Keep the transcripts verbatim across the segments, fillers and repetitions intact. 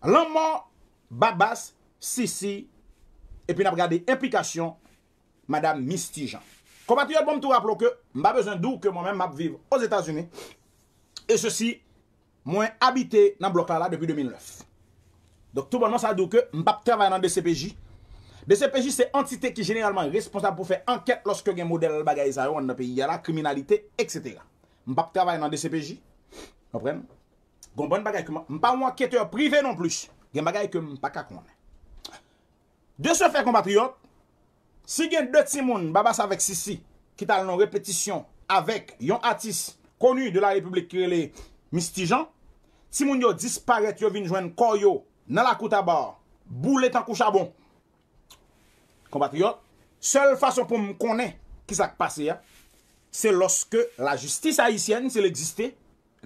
Lanmò Babas, Sisi, epi n ap gade enplikasyon Madam Misty Jean. Konpatriyòt, bon, m tou raple w ke m pa bezwen di w ke mwen menm m ap viv Ozetazini. E sesi, mwen abite nan blòk la la depi de mil nèf. Donk, tou bònman, sa di w ke m p ap travay nan D C P J. D C P J se antite ki jeneralman responsab pou fè ankèt lòske gen modèl bagay sa yo anndan peyi a la, kriminalite, etsetera. M p ap travay nan D C P J. Konprann? Gon bann bagay ke m, m pa yon anketè prive non plis. Gen bagay ke m pa ka konnen. De ce fait, konpatriyòt, si gen de timoun, Babas avèk Sisi, ki t al nan repetisyon avèk yon atis koni de la repiblik ki rele Misty Jean, timoun yo disparèt, yo vin jwenn kò yo nan lakou Taba, boule tankou chabon. Konpatriyòt, sèl fason pou m konnen ki sa k pase a, se lòske lajistis ayisyèn, si l egziste,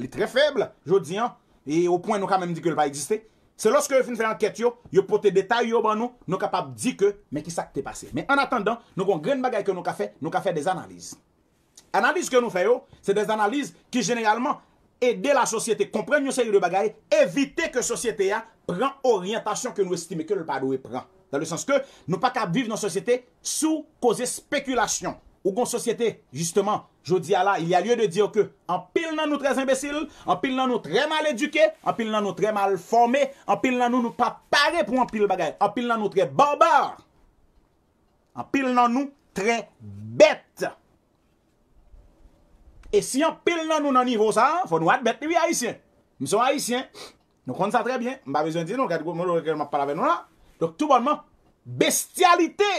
li trè fèb, jodi an, e o pwen nou ka menm di ke l pa egziste, se lòske yo fin fè ankèt yo, yo pote detay yo ban nou, nou kapab di ke, men ki sa k te pase. Men an atandan, nou gon grenn bagay ke nou ka fè, nou ka fè de analiz. Analiz ke nou fè yo, se de analiz ki jeneralman ede lasosyete konprann yon seri de bagay, evite ke sosyete a pran oryantasyon ke nou estime ke l pa dwe pran. Dans le sens ke nou pa ka viv nan sosyete sou koze spekilasyon. Ou gon sosyete, jisteman, jodi a la, il y a lieu de dire que anpil nan nou trè enbesil, anpil nan nou trè mal edike, anpil nan nou trè mal fòme, anpil nan nou nou pa pare pou anpil bagay, anpil nan nou trè baba, anpil nan nou trè bèt. E si anpil nan nou nan nivo sa a, fò nou admèt li, wi, Ayisyen. M se yon Ayisyen. Nou konn sa trè byen. M pa bezwen di nou, gad gwo mo ke m ap pale avè nou la. Donk, tou bònman, bestyalite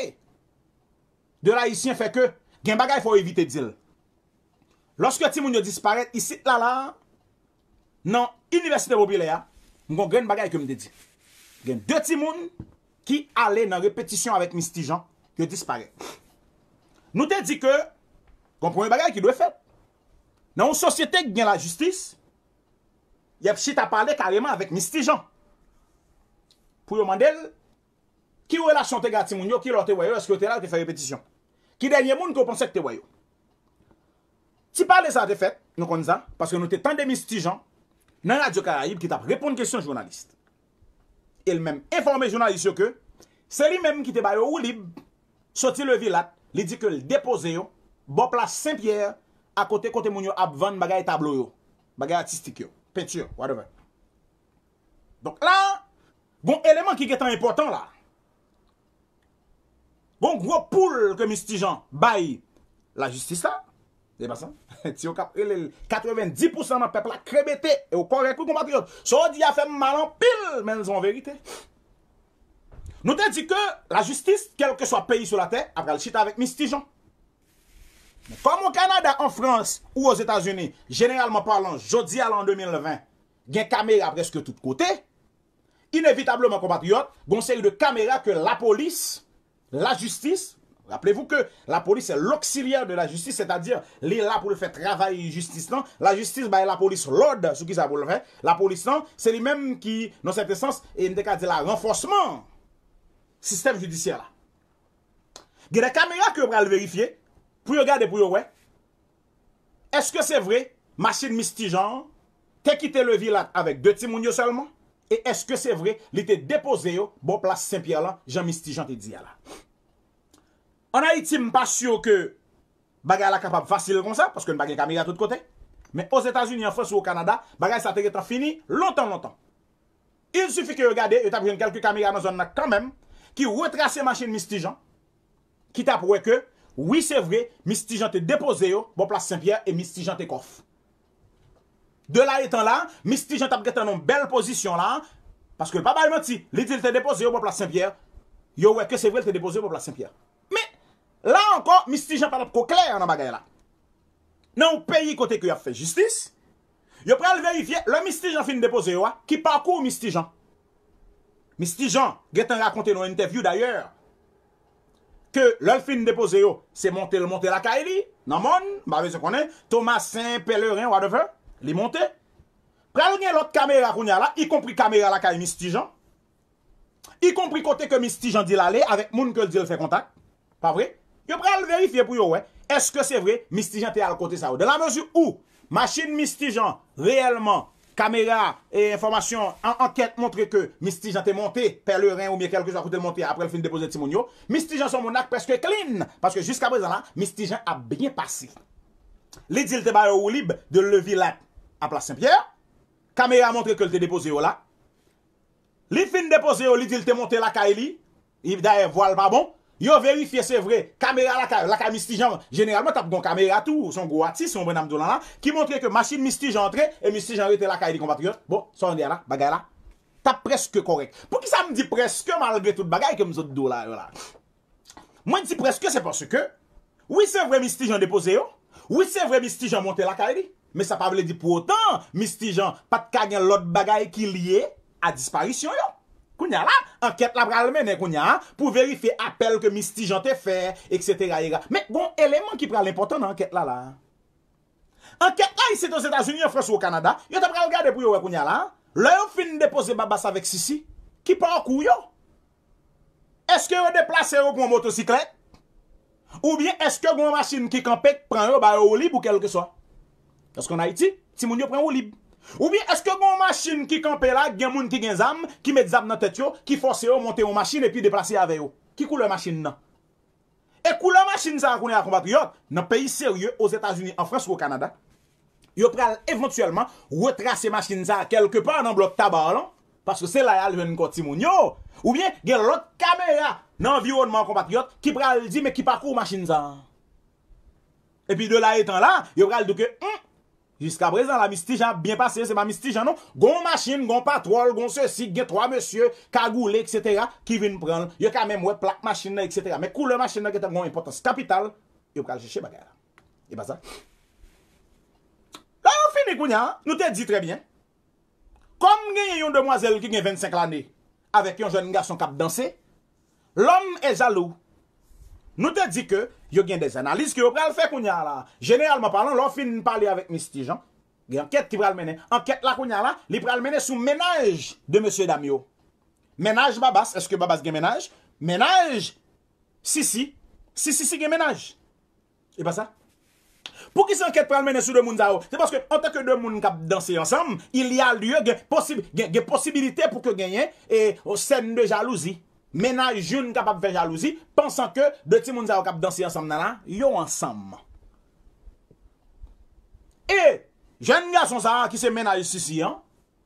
de Ayisyen fè ke gen bagay fò w evite di l. Lòske timoun yo disparèt isit la la, nan Inivèsite Popilè a, m gon grenn bagay ke m te di. Gen de timoun ki ale nan repetisyon avèk Misty Jean, yo disparèt. Nou te di ke gon premye bagay ki dwe fèt. Nan yon sosyete ki gen lajistis, y ap chita pale kareman avèk Misty Jean. Pou yo mande l, ki relasyon w te gen ak timoun yo, ki lè w te wè yo, èske yo te la, yo te fè repetisyon? Ki dènye moun ke w panse ki te wè yo? Ti pale sa a te fèt, nou konn sa, paske nou te tande Misty Jean nan Radyo Karayib ki t ap reponn kesyon jounalis. E l menm enfòme jounalis yo ke se li menm ki te ba yo woulib, soti Levilat, li di ke l depoze yo bò plas Sen Pyè, akote kote moun yo ap vann bagay tablo yo, bagay atistik yo, penti, whatever. Donk la, gon eleman ki gentan enpòtan la. Gon gwo poul ke Misty Jean bay lajistis la. Se pa sa. Ti yo k ap rele l. Katrevenndis pousan nan pèp la krebete. E w kòrèk, wi, konpatriyòt. Sa w di a fè m mal anpil, men l se yon verite. Nou te di ke lajistis, kèlkeswa peyi sou latè, ap pral chita avèk Misty Jean. Men kòm o Kanada, an Frans ou Ozetazini, jeneralman palan, jodi a la an de mil ven, gen kamera prèske tout kote, inevitableman, konpatriyòt, gon seri de kamera ke lapolis, lajistis, rappelez-vous que la police est l'auxiliaire de la justice, c'est-à-dire li la pou l fè travay jistis lan. Lajistis bay lapolis lòd sou ki sa pou l fè. Lapolis lan, se li menm ki, nan sèten sans, e m te ka di la, ranfòsman sistèm jidisyè la. Gen de kamera ke yo pral verifye pou yo gade, pou yo wè èske se vre machin Misty Jean an te kite Levilat avèk de timoun yo sèlman? E èske se vre li te depoze yo bò plas Sen Pyè lan, jan Misty Jean te di a la? Ann Ayiti, m pa si ke bagay la kapab fasil konsa, paske n pa gen kamera tout kote. Men Ozetazini, an Frans ou o Kanada, bagay sa te gentan fini lontan, lontan. Il suffit ke yo gade, yo t ap jwenn kèlke kamera nan zòn nan kanmenm, ki retrase machin Misty Jean, ki t ap wè ke, wi, se vre, Misty Jean te depoze yo bò plas Sen Pyè e Misty Jean te kòf. De la etan la, Misty Jean t ap gentan nan yon bèl pozisyon la, paske l pa bay manti, li di l te depoze yo bò plas Sen Pyè, yo wè ke se vre l te depoze yo bò plas Sen Pyè. Men, la ankò, Misty Jean pa t ap ko klè nan bagay la. Nan yon peyi kote ke y ap fè jistis, yo pral verifye, lè Misty Jean fin depoze yo a, ki pakou Misty Jean. Misty Jean gentan rakonte nan yon entèvyou dayè, ke lè l fin depoze yo, se monte l monte lakay li, nan mòn, m pa bezwen konnen, Tomasen, Pèleren, whatever, li monte. Pral gen lòt kamera kounye a la, ikonpri kamera lakay Misty Jean, ikonpri kote ke Misty Jean di l ale avèk moun ke l di l fè kontak. Pa vre? Yo pral verifye pou yo wè èske se vre Misty Jean te al kote sa yo. Dans la mesure où machin Misty Jean reyèlman Kamera e enfòmasyon an ankèt montre ke Misty Jean te monte Pèleren oubyen kèlkeswa kote l monte apre l fin depoze timoun yo. Misty Jean se yon moun k prèske clean, paske jiskaprezan la, Misty Jean ap byen pase. Li di l te ba yo woulib de Levilat a Plas Senpyè. Kamera montre ke l te depoze yo la. Li fin depoze yo, li di l te monte lakay li. Dayè, vwa l pa bon. Yo verifye, se vre. Kamera lakay, lakay Misty Jean, jeneralman, t ap gon kamera tou. Se yon gwo atis, yon brenn ap di w la, la, ki montre ke machin Misty Jean antre e Misty Jean rete lakay li, konpatriyòt. Bon, sa w di a la, bagay la, t ap prèske kòrèk. Poukisa m di prèske, malgre tout bagay ke m sot di w la, yo la? Mwen di prèske, se paske, wi, se vre, Misty Jean depoze yo. Wi, se vre, Misty Jean monte lakay li. Men sa pa vle di pou otan, Misty Jean pa t ka gen lòt bagay ki lye a disparisyon yo. Kounye a la, ankèt la pral mennen kounye a pou verifye apèl ke Misty Jean te fè, et cetera, et cetera. Men gon eleman ki pral enpòtan nan ankèt la, la. Ankèt la isit Ozetazini, an Frans ou o Kanada, yo ta pral gade pou yo wè kounye a la. Lè yo fin depoze Babas avèk Sisi, ki pakou yo? Èske yo deplase yo pran motosiklèt? Oubyen èske gon machin ki kanpe k pran yo, ba yo woulib ou kèlkeswa? Paske ann Ayiti, timoun yo pran woulib. Oubyen èske gon machin ki kanpe la, gen moun ki gen zam, ki met zam nan tèt yo, ki fòse yo monte yon machin epi deplase avè yo? Ki koulè machin nan? E koulè machin sa a kounye a, konpatriyòt, nan peyi serye, Ozetazini, an Frans ou o Kanada, yo pral evantyèlman retrase machin sa a kèlkepa nan blòk Taba lan, paske se la y al jwenn kò timoun yo. Oubyen gen lòt kamera nan anviwònman an, konpatriyòt, ki pral di men ki pakou machin sa a. Epi de la etan la, yo pral di w ke, hmm, jiskaprezan la, Misty Jean ap byen pase, se pa Misty Jean non. Gon machin, gon patwòl, gon sesi, gen twa mesye kagoule, et cetera, ki vin pran l. Yo ka menm wè plak machin nan, et cetera. Men koulè machin nan gentan gon enpòtans kapital, yo pral chèche bagay la. E pa sa? Lè yo fini kounye a, nou te di trè byen. Kòm genyen yon demwazèl ki gen vennsenk lane avèk yon jèn gason k ap danse, l'homme est jaloux. Nou te di ke yo gen des analiz ke yo pral fè kounye a la. Jeneralman palan, lè w fin pale avèk Misty Jean, gen ankèt ki pral mennen. Ankèt la kounye a la, li pral mennen sou mennaj de mesye dam yo. Mennaj Babas, èske Babas gen mennaj? Mennaj Sisi, si Sisi gen mennaj. E pa sa? Poukisa ankèt pral mennen sou de moun sa yo? Se paske, antanke de moun k ap danse ansanm, il y a lieu, gen posib-, gen, gen posibilite pou ke genyen e, o, sèn de jalouzi. Mennaj youn kapab fè jalouzi, pansan ke de timoun sa yo k ap danse ansanm nan la, yo ansanm. E jèn gason sa a ki se mennaj Sisi an,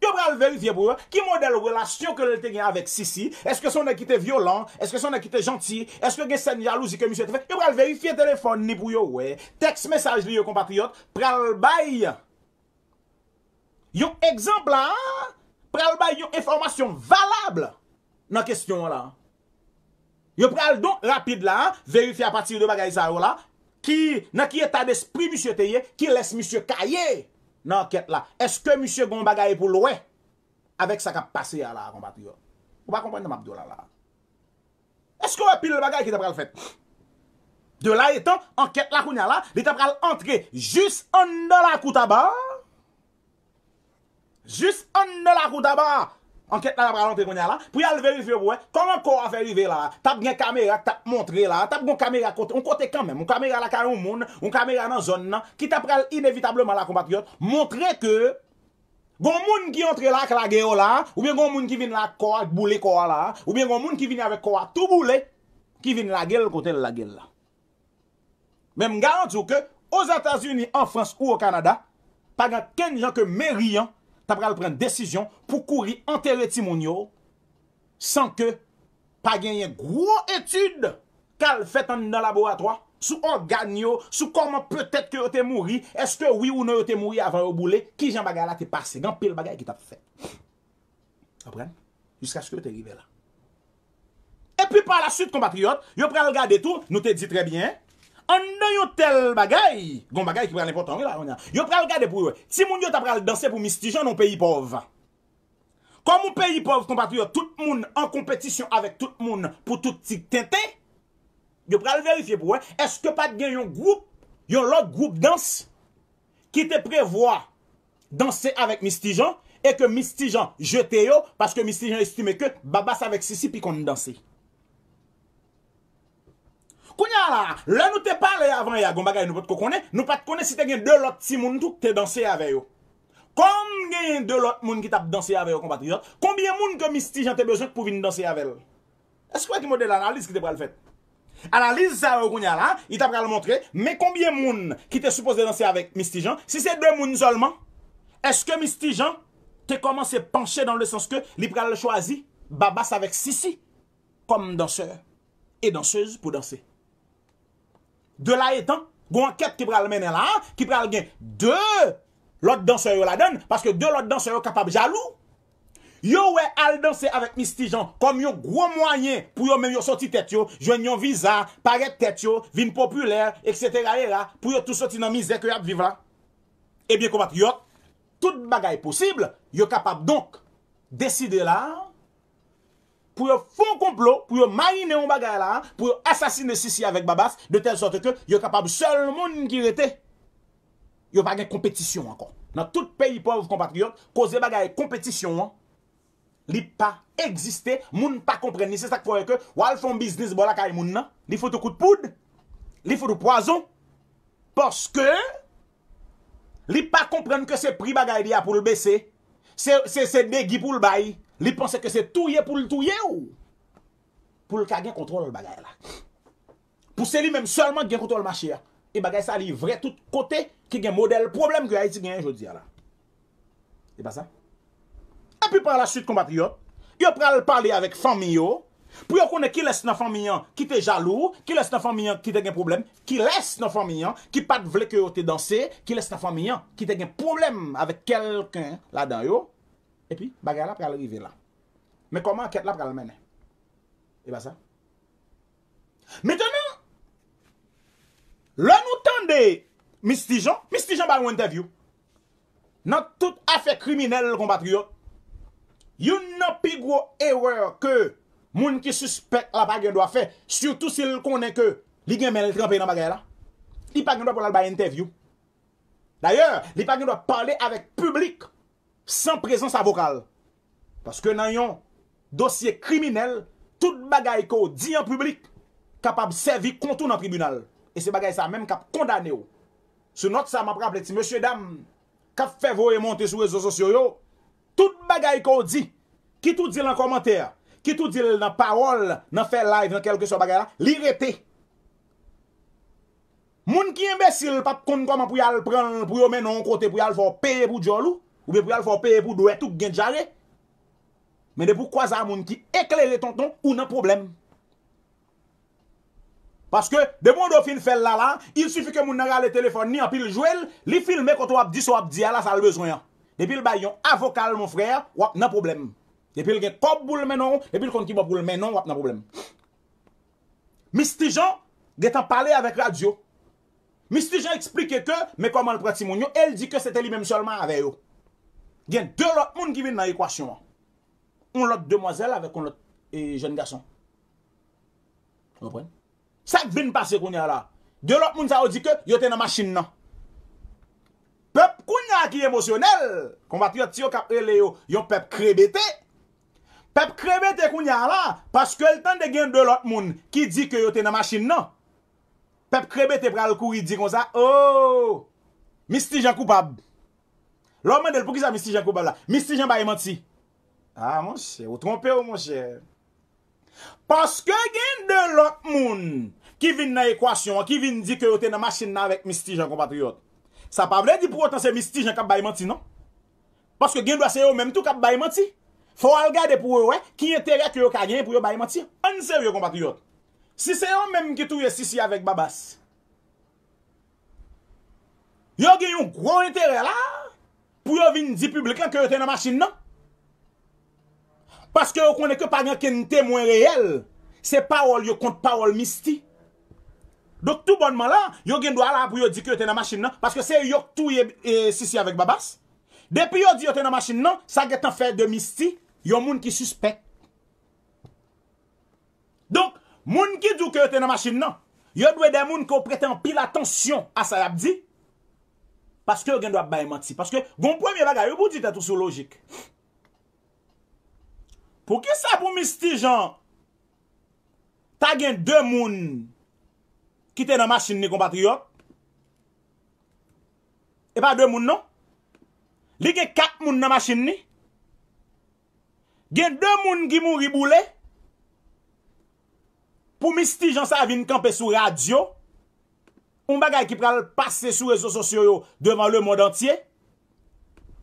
yo pral verifye pou yo ki modèl relasyon ke l te gen avèk Sisi. Èske se yon nèg ki te vyolan? Èske se yon nèg ki te janti? Èske gen sèn jalouzi ke misye te fè? Yo pral verifye telefòn li pou yo wè. Tèks mesaj li yo, konpatriyòt, pral bay yon egzanp la, pral bay yon enfòmasyon valab nan kesyon an la. Yo pral donk rapid la, verifye apati de bagay sa yo la, ki, nan ki eta despri misye te ye, kilès misye ka ye nan ankèt la. Èske misye gen yon bagay pou l wè avèk sa k ap pase a la, konpatriyòt? Ou pa konprann sa m ap di w la la? Èske w wè pil bagay ki ta pral fèt? De la etan, ankèt la kounye a la, li ta pral antre jis anndan lakou Taba. Jis anndan lakou Taba. Ankèt la pral antre kounye a la, pou y al verifye pou wè kòman kò a fè rive la. T ap gen kamera k t ap montre la. T ap gen yon kamera kote, yon kote kanmenm. Yon kamera lakay yon moun, yon kamera nan zòn nan, ki ta pral inevitableman la, konpatriyòt, montre ke gon moun ki antre la ak lage yo la, oubyen gon moun ki vin la ak kò a, ak boule kò a la, oubyen gon moun ki vini avèk kò a tou boule, ki vin lage l kote l lage l la. Men m garanti w ke Ozetazini, an Frans ou o Kanada, pa gen kenn jan ke meri an ta pral pran desizyon pou kouri antere timoun yo san ke pa genyen gwo etid k al fèt anndan laboratwa sou ògàn yo, sou kòman petèt ke yo te mouri, èske wi ou non yo te mouri avan yo boule, kijan bagay la te pase. Gen anpil bagay ki t ap fèt. Konprann? Jiskaske yo te rive la. Epi pa la swit, konpatriyòt, yo pral gade tou, nou te di trè byen, anndan yon tèl bagay, gon bagay ki pral enpòtan, wi, la, kounye a. Yo pral gade pou yo wè. Timoun yo ta pral danse pou Misty Jean nan yon peyi pòv. Kòm yon peyi pòv, konpatriyòt, tout moun an konpetisyon avèk tout moun pou tout ti tenten, yo pral verifye pou wè, èske pa t gen yon gwoup, yon lòt gwoup dans ki te prevwa danse avèk Misty Jean e ke Misty Jean jete yo paske Misty Jean estime ke Babas avèk Sisi pi konn danse. Kounye a la, lè nou te pale avan yè, gon bagay nou potko konnen, nou pa t konnen si te gen de lòt timoun tou k te danse avè yo. Kòm genyen de lòt moun ki t ap danse avè yo, konpatriyòt? Konbyen moun ke Misty Jean te bezwen pou vin danse avè l? Èske w wè ki modèl analiz ki te pral fèt? Analiz sa yo kounye a la, li ta pral montre, men konbyen moun ki te sipoze danse avèk Misty Jean? Si se de moun sèlman, èske Misty Jean te kòmanse panche dans le sens ke li pral chwazi Babas avèk Sisi kòm dansè e dansez pou danse? De la etan, gon ankèt ki pral mennen la, ki pral gen de lòt dansè yo ladann, paske de lòt dansè yo kapab jalou. Yo wè al danse avèk Misty Jean kòm yon gwo mwayen pou yo menm yo soti tèt yo, jwenn yon viza, parèt tèt yo, vin popilè, et cetera, era, pou yo tou soti nan mizè ke y ap viv la. Ebyen, konpatriyòt, tout bagay posib, yo kapab donk deside la, pou yo fè yon konplo, pou yo marinen yon bagay la, pou yo asasinen Sisi avèk Babas, de tèl sòt ke yo kapab sèl moun ki rete. Yo pa gen konpetisyon ankò. Nan tout peyi pòv, konpatriyòt, koze bagay konpetisyon an, li pa egziste, moun pa konprann li. Se sa k fè ke w al fè yon biznis bò lakay moun nan, li fout ou kout poud, li fout ou pwazon, paske li pa konprann ke se pri bagay li a pou l bese, se, se, se degi pou l bay, li panse ke se touye pou l touye w, pou l ka gen kontwòl bagay la. Pou se li menm sèlman ki gen kontwòl mache a. E bagay sa li vrè tout kote ki gen modèl pwoblèm ke Ayiti genyen jodi a la. E pa sa? Epi pa la swit, konpatriyòt, yo pral pale avèk fanmi yo, pou yo konnen kilès nan fanmi an ki te jalou, kilès nan fanmi an ki te gen pwoblèm, kilès nan fanmi an ki pa t vle ke yo te danse, kilès nan fanmi an ki te gen pwoblèm avèk kèlken ladan yo. Epi bagay la pral rive la. Men kòman ankèt la pral mennen? E pa sa? Mentnan, lè nou tande Misty Jean, Misty Jean bay yon entèvyou. Nan tout afè kriminèl, konpatriyòt, youn nan pi gwo erè ke moun ki sispèk la pa gen dwa fè, sitou si l konnen ke li gen men l tranpe nan bagay la, li pa gen dwa pou l al bay entèvyou. Dayè, li pa gen dwa pale avèk piblik san prezans avoka l. Paske nan yon dosye kriminèl, tout bagay ke w di an piblik kapab sèvi kont ou nan tribinal. E se bagay sa menm k ap kondane w. Sou nòt sa, m ap raple ti mesye dam k ap fè voye monte sou rezo sosyo yo, tout bagay ke w di, kit ou di l nan kòmantè, kit ou di l nan pawòl, nan fè live, nan kèlkeswa bagay la, li rete. Moun ki enbesil p ap konn kòman pou y al pran l, pou yo mennen w yon kote, pou y al fè w peye pou djòl ou, oubyen pou y al fè w peye pou dwèt ou k gen dyare. Men depi w kwaze a moun ki eklere, tonton, ou nan pwoblèm. Paske, depi w fin fè l la, la, il suffit ke moun nan rale telefòn li, anpi l jwe l, li filme kote w ap di sa w ap di a la, sa l bezwen an. Depi l bay yon avoka l, mon frè, w ap nan pwoblèm. Depi l gen kòb pou l mennen w, depi l konn ki bò pou l mennen w, w ap nan pwoblèm. Misty Jean gentan pale avèk radyo. Misty Jean eksplike ke men kòman l pran timoun yo, e l di ke se te li menm sèlman avè yo. Gen de lòt moun ki vin nan ekwasyon an. Yon lòt demwazèl avèk yon lòt, e, jèn gason. Ou konprann? Sa k vin pase kounye a la? De lòt moun sa yo di ke yo te nan machin nan. Pèp kounye a ki emosyonèl, konpatriyòt yo k ap rele yo yon pèp krebete. Pèp krebete kounye a la, paske l tande gen de lòt moun ki di ke yo te nan machin nan. Pèp krebete pral kouri di konsa, "Oh, Misty Jean koupab." Lè w mande l poukisa Misty Jean koupab la, Misty Jean bay manti. Ah, monchè, ou twonpe w, monchè. Paske gen de lòt moun ki vin nan ekwasyon an, ki vin di ke yo te nan machin nan avèk Misty Jean, konpatriyòt. Sa pa vle di pou otan se Misty Jean k ap bay manti, non. Paske gen dwa se yo menm tou k ap bay manti. Fò w al gade pou w wè ki enterè ke yo ka genyen pou yo bay manti. Ann serye, konpatriyòt. Si se yo menm ki touye Sisi avèk Babas, yo gen yon gwo enterè la pou yo vin di piblik lan ke yo te nan machin nan. Paske yo konnen ke pa gen okenn temwen reyèl. Se pawòl yo kont pawòl Misty. Donk, toubònman la, yo gen dwa la pou yo di ke yo te nan machin nan, paske se yo k touye, e, Sisi avèk Babas. Depi yo di yo te nan machin nan, sa gentan fè de Misty yon moun ki sispèk. Donk, moun ki di w ke yo te nan machin nan, yo dwe de moun ke w prete anpil atansyon a sa y ap di, paske yo gen dwa ap bay manti. Paske gon premye bagay, wi, pou w di tèt ou si w lojik. Poukisa pou Misty Jean ta gen de moun ki te nan machin li, konpatriyòt? E pa de moun, non. Li gen kat moun nan machin li. Gen de moun ki mouri boule. Pou Misty Jean sa vin kanpe sou radyo, yon bagay ki pral pase sou rezo sosyo yo devan lemonn antye,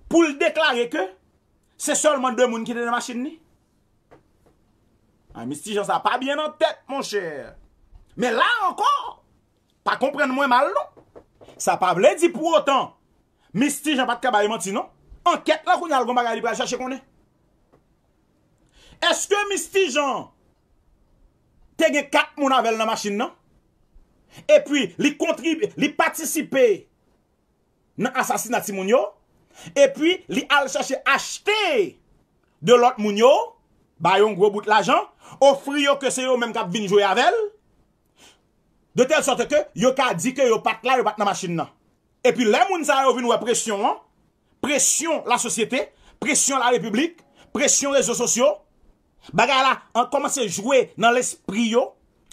pou l deklare ke se sèlman de moun ki te nan machin li. Ay, Misty Jean sa pa byen nan tèt, monchè. Men la ankò, pa konprann mwen mal non. Sa pa vle di pou otan Misty Jean pa t ka bay manti non. Ankèt la kounye a l gon bagay li pral chache konnen. Èske Misty Jean te gen kat moun avè l nan machin nan? Epi li kontribye, li patisipe nan asasina timoun yo? Epi li al chache achte de lòt moun yo, ba yo yon gwo bout lajan, ofri yo ke se yo menm k ap vin jwe avè l, de tèl sòt ke yo ka di ke yo pa t la, yo pa t nan machin nan. Epi lè moun sa yo vin wè presyon an, presyon lasosyete, presyon larepiblik, presyon rezo sosyo, bagay la an kòmanse jwe nan lespri yo,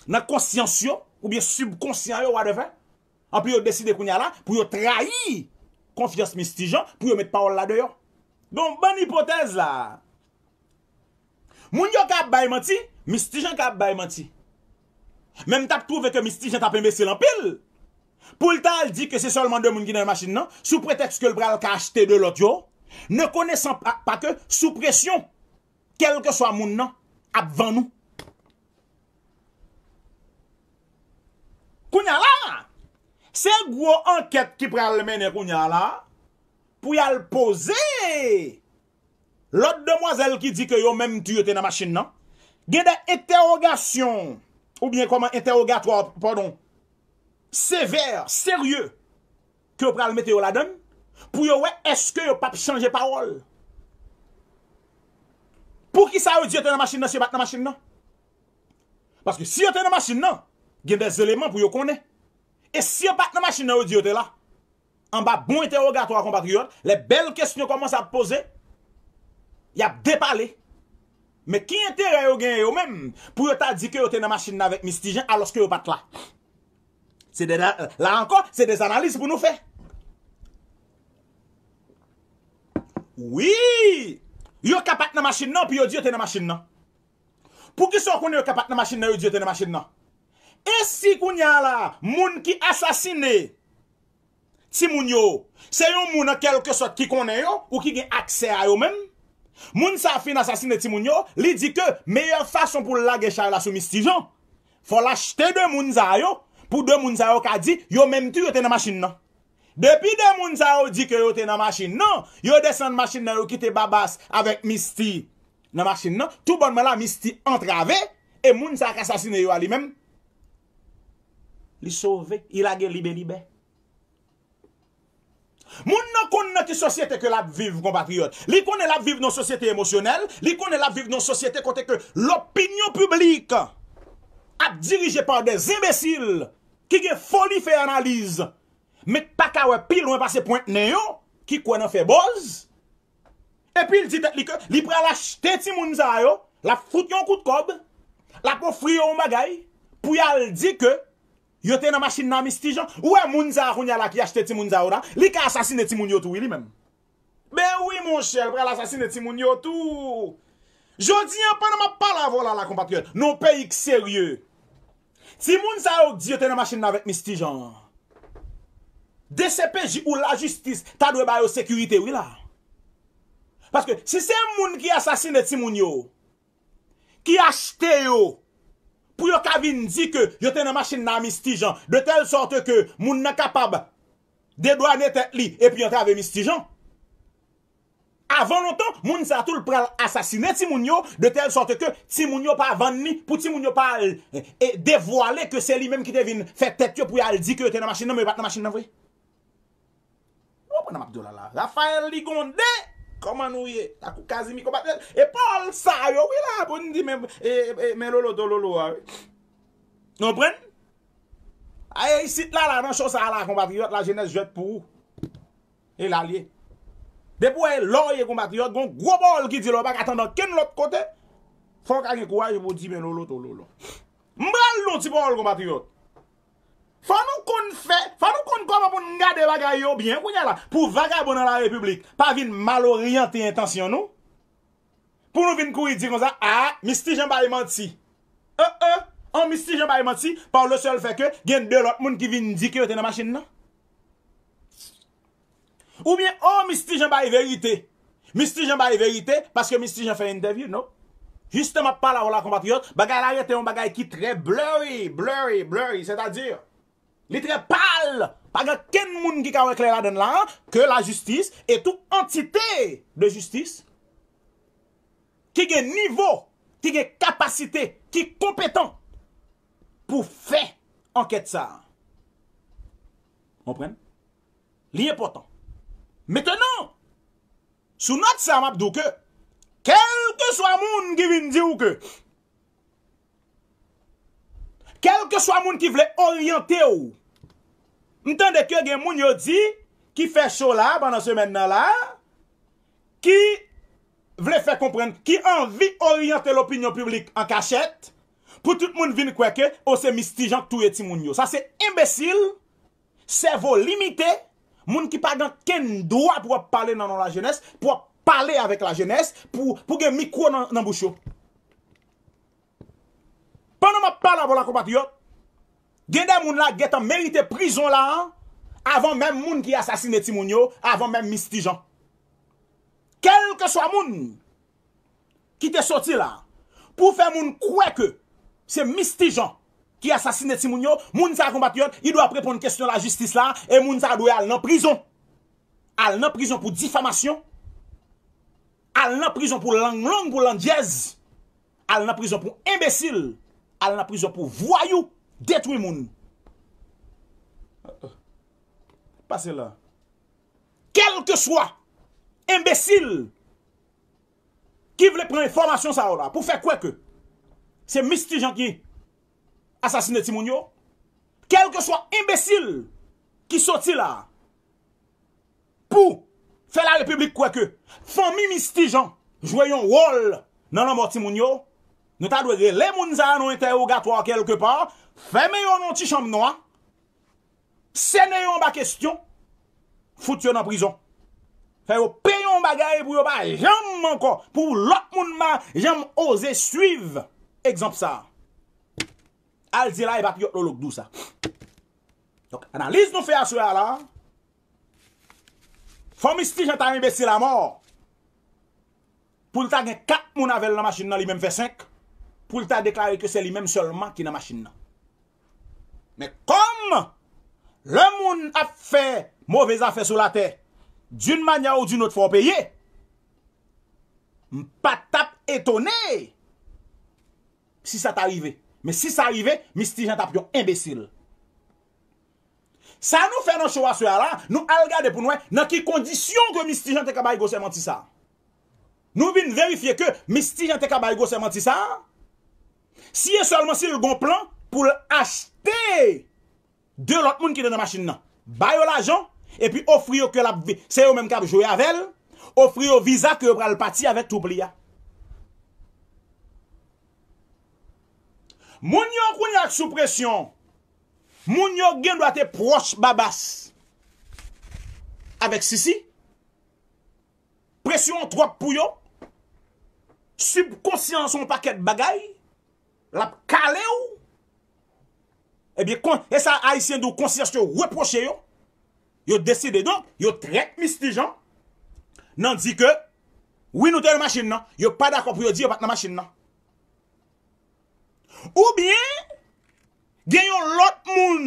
nan konsyans yo, oubyen sibkonsyan yo, whatever. Anpi yo deside kounye a la pou yo trayi konfyans Misty Jean, pou yo met pawòl la deyò. Bon, bann ipotèz la. Moun yo ka ap bay manti, Misty Jean ka ap bay manti. Men m t ap twouve ke Misty Jean t ap enbesil anpil pou l ta al di ke se sèlman de moun ki nan machin nan, sou pretèks ke l pral ka achte de lòt yo, ne konesan pa, pa ke sou presyon, kèlkeswa moun nan ap vann ou. Kounye a la, se gwo ankèt ki pral mennen kounye a la, pou y al poze lòt demwazèl ki di ke yo menm tou yo te nan machin nan. Gen de entèwogasyon, oubyen kòman entèwogatwa, padon, sevè, serye, ke yo pral mete yo ladan l, pou yo wè èske yo p ap chanje pawòl. Poukisa yo di yo te nan machin nan si yo pa t nan machin nan? Paske si yo te nan machin nan, gen de eleman pou yo konnen. E si yo pa t nan machin nan, yo di yo te la. Anba bon entèwogatwa, konpatriyòt, lè bèl kesyon kòmanse ap poze, y ap depale. Men ki enterè yo genyen yo menm pou yo ta di ke yo te nan machin nan avèk Misty Jean alòske yo pa t la? Se de, la ankò, se de analiz pou nou fè. Wi! Yo ka pa t nan machin nan, pou yo di yo te nan machin nan. Poukisa w konnen yo ka pa t nan machin nan, yo di yo te nan machin nan? E si kounye a la, moun ki asasine timoun yo, se yon moun an kèlkesòt ki konnen yo, ou ki gen aksè a yo menm? Moun sa a fin asasine timoun yo, li di ke meyè fason pou l lage chay la sou Misty Jean, fò l achte de moun sa yo, pou de moun sa yo ka di, yo menm tou yo te nan machin nan. Depi de moun sa yo di ke yo te nan machin nan, yo desann machin nan, yo kite Babas avèk Misty nan machin nan, toubònman la, Misty antrave, e moun sa k asasine yo a li menm, li sove, li lage libe libè. Moun nan konn nan ki sosyete ke l ap viv, konpatriyòt. Li konnen l ap viv nan yon sosyete emosyonèl, li konnen l ap viv nan yon sosyete kote ke lopinyon piblik ap dirije pa de enbesil ki gen foli fè analiz, men k pa ka wè pi lwen pase pwent nen yo, ki kwè nan fè buzz. Epi l di tèt li ke li pral achte timoun sa yo, l ap fout yo yon kout kòb, l ap ofri yo yon bagay, pou y al di ke yo te nan machin nan a Misty Jean. Ou wè moun sa a kounye a la ki achte timoun sa yo la, li ka asasine timoun yo tou, wi, li menm. Ben wi, monchè, l pral asasine timoun yo tou. Jodi a, pandan m ap pale avè w la, la, konpatriyòt, nan yon peyi k serye, timoun sa yo k di yo te nan machin nan avèk Misty Jean an, D C P J ou lajistis ta dwe ba yo sekirite, wi, la. Paske si se moun ki asasine timoun yo, ki achte yo, pou yo ka vin di ke yo te nan machin nan a Misty Jean, de tèl sòt ke moun nan kapab dedwane tèt li epi antrave Misty Jean. Avan lontan, moun sa a tou l pral asasine timoun yo, de tèl sòt ke timoun yo pa vann li, pou timoun yo pa al, e, devwale ke se li menm ki te vin fè tèt yo pou y al di ke yo te nan machin nan, men yo pa t nan machin nan vre. Ou konprann m ap di w la la. Raphaël Ligonde, kòman nou ye? Takou Kazimi konpatriyòt. E pawòl sa yo, wi la, pou n di men, e, e, men Lolo to Lolo a, wi. Nou konprann? Aye, isit la, la, nan cho sa la, konpatriyòt, lajenès jwèt pou ou. E la l ye. Depi w wè lè w ye, konpatriyòt, gon gwo pawòl ki di la, w pa ka tande ankenn lòt kote. Fò w ka gen kouraj pou w di men Lolo to Lolo. M pral di yon ti pawòl, konpatriyòt. Fò nou konn fè, fò nou konn kòman pou N gade bagay yo byen kounye a la. Pou vagabon nan la repiblik pa vin mal oryante entansyon nou. Pou nou vin kouri di konsa, ah, Misty Jean bay manti. Euh, euh, an Misty Jean bay manti, pa le sèl fè ke gen de lòt moun ki vin di ke yo te nan machin nan. Oubyen, oh, Misty Jean bay verite. Misty Jean bay verite, paske Misty Jean fè entèvyou, non. Jisteman, ap pale avè w la, konpatriyòt, bagay la rete yon bagay ki trè blurry, blurry, blurry, sètadi, li trè pal. Pa gen kenn moun ki ka wè klè ladann la, ke lajistis e tout antite de jistis ki gen nivo, ki gen kapasite, ki konpetan pou fè ankèt sa a. Konprann? Li enpòtan. Mentenan, sou nòt sa a, m ap di w ke, kèlkeswa moun ki vin di w ke, kèlkeswa moun ki vle oryante w, m tande ke gen moun yo di, ki fè cho la pandan semèn nan la, ki vle fè konprann, ki anvi oryante lopinyon piblik an kachèt, pou tout moun vin kwè ke, o, se Misty Jean k touye timoun yo. Sa se enbesil, sèvo limite, moun ki pa gen kenn dwa pou w ap pale nan non lajenès, pou w ap pale avèk lajenès, pou, pou gen mikwo nan, nan bouch yo. Pandan m ap pale avè w la, konpatriyòt, gen de moun la gentan merite prizon la, avan menm moun ki asasine timoun yo, avan menm Misty Jean. Kèlkeswa moun ki te soti la, pou fè moun kwè ke se Misty Jean ki asasine timoun yo, moun sa a, konpatriyòt, li dwe ap reponn kesyon lajistis la, e moun sa a dwe al nan prizon. Al nan prizon pou difamasyon, al nan prizon pou lang long, pou landjèz, al nan prizon pou enbesil, al nan prizon pou vwayou, detwi moun. Pase la. Kèlkeswa enbesil ki vle pran enfòmasyon sa yo la pou fè kwè ke se Misty Jean ki asasine timoun yo, kèlkeswa enbesil ki soti la pou fè larepiblik kwè ke fanmi Misty Jean jwe yon wòl nan lanmò timoun yo, nou ta dwe rele moun sa a nan entèwogatwa kèlkepa, fèmen yo nan yon ti chanm nwa, sène yo anba kesyon, fout yo nan prizon. Fè yo peye yon bagay pou yo pa janm ankò, pou lòt moun pa janm oze swiv egzanp sa a. Al di la, e pa Piyòt Lolo k di w sa. Donk, analiz nou fè aswè a la, fò Misty Jean ta enbesil amò. Pou l ta gen kat moun avè l nan machin nan, li menm fè senk, pou l ta deklare ke se li menm sèlman ki nan machin nan. Men kòm lè moun ap fè move zafè sou latè, d'une manière ou d'une autre, fò w peye, m pa t ap etone si sa ta rive. Men si sa rive, Misty Jean t ap yon enbesil. Sa nou fè nan show aswè a la, nou al gade pou n wè nan ki kondisyon ke Misty Jean te ka bay gwosè manti sa a. Nou vin verifye ke Misty Jean te ka bay gwosè manti sa a, si e sèlman si l gon plan pou l achte de lòt moun ki te nan machin nan. Ba yo lajan, epi ofri yo ke l ap vi-, se yo menm k ap jwe avè l, ofri yo viza ke yo pral pati avèk twoup li a. Moun yo kounye a k sou presyon. Moun yo gen dwa te pwòch Babas avèk Sisi. Presyon an twòp pou yo. Sibkonsyans yon pakèt bagay. L ap kale w. Ebyen, kon, e sa Ayisyen di w, konsyans yo repwoche yo. Yo deside, donk, yo trèt Misty Jean. Nan di ke, wi, nou te nan machin nan. Yo pa dakò pou yo di yo pa t nan machin nan. Oubyen, gen yon lòt moun,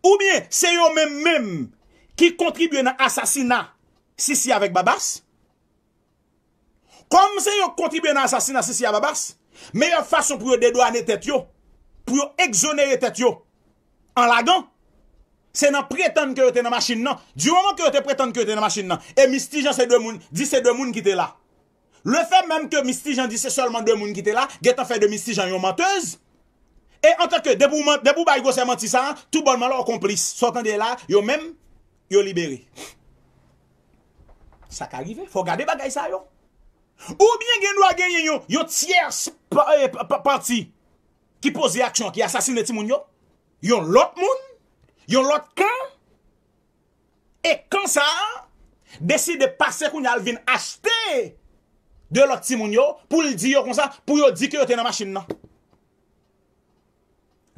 oubyen se yo menm menm ki kontribye nan asasina Sisi avèk Babas. Kòm se yo k kontribye nan asasina Sisi a Babas, meyè fason pou yo dedwane tèt yo, pou yo egzonere tèt yo, an lagan, se nan pretann ke yo te nan machin nan. Di moman ke yo te pretann ke yo te nan machin nan, e Misty Jean se de moun, di se de moun ki te la. Lefè menm ke Misty Jean di se sèlman de moun ki te la, gentan fè de Misty Jean yon mantèz. E antanke, depi w man-, depi w bay gwosè manti sa a, toubònman la w konplis. Sa w tande la, yo menm, yo libere. Sa ka rive, fò w gade bagay sa yo. Oubyen gen dwa genyen yon, yon tyès pa-, eh, pa-, pa-, pati ki poze aksyon, ki asasine timoun yo. Yon lòt moun, yon lòt kan, E kan sa a, deside pase kounye a al vin achte de lòt timoun yo, pou l di yo konsa, pou yo di ke yo te nan machin nan.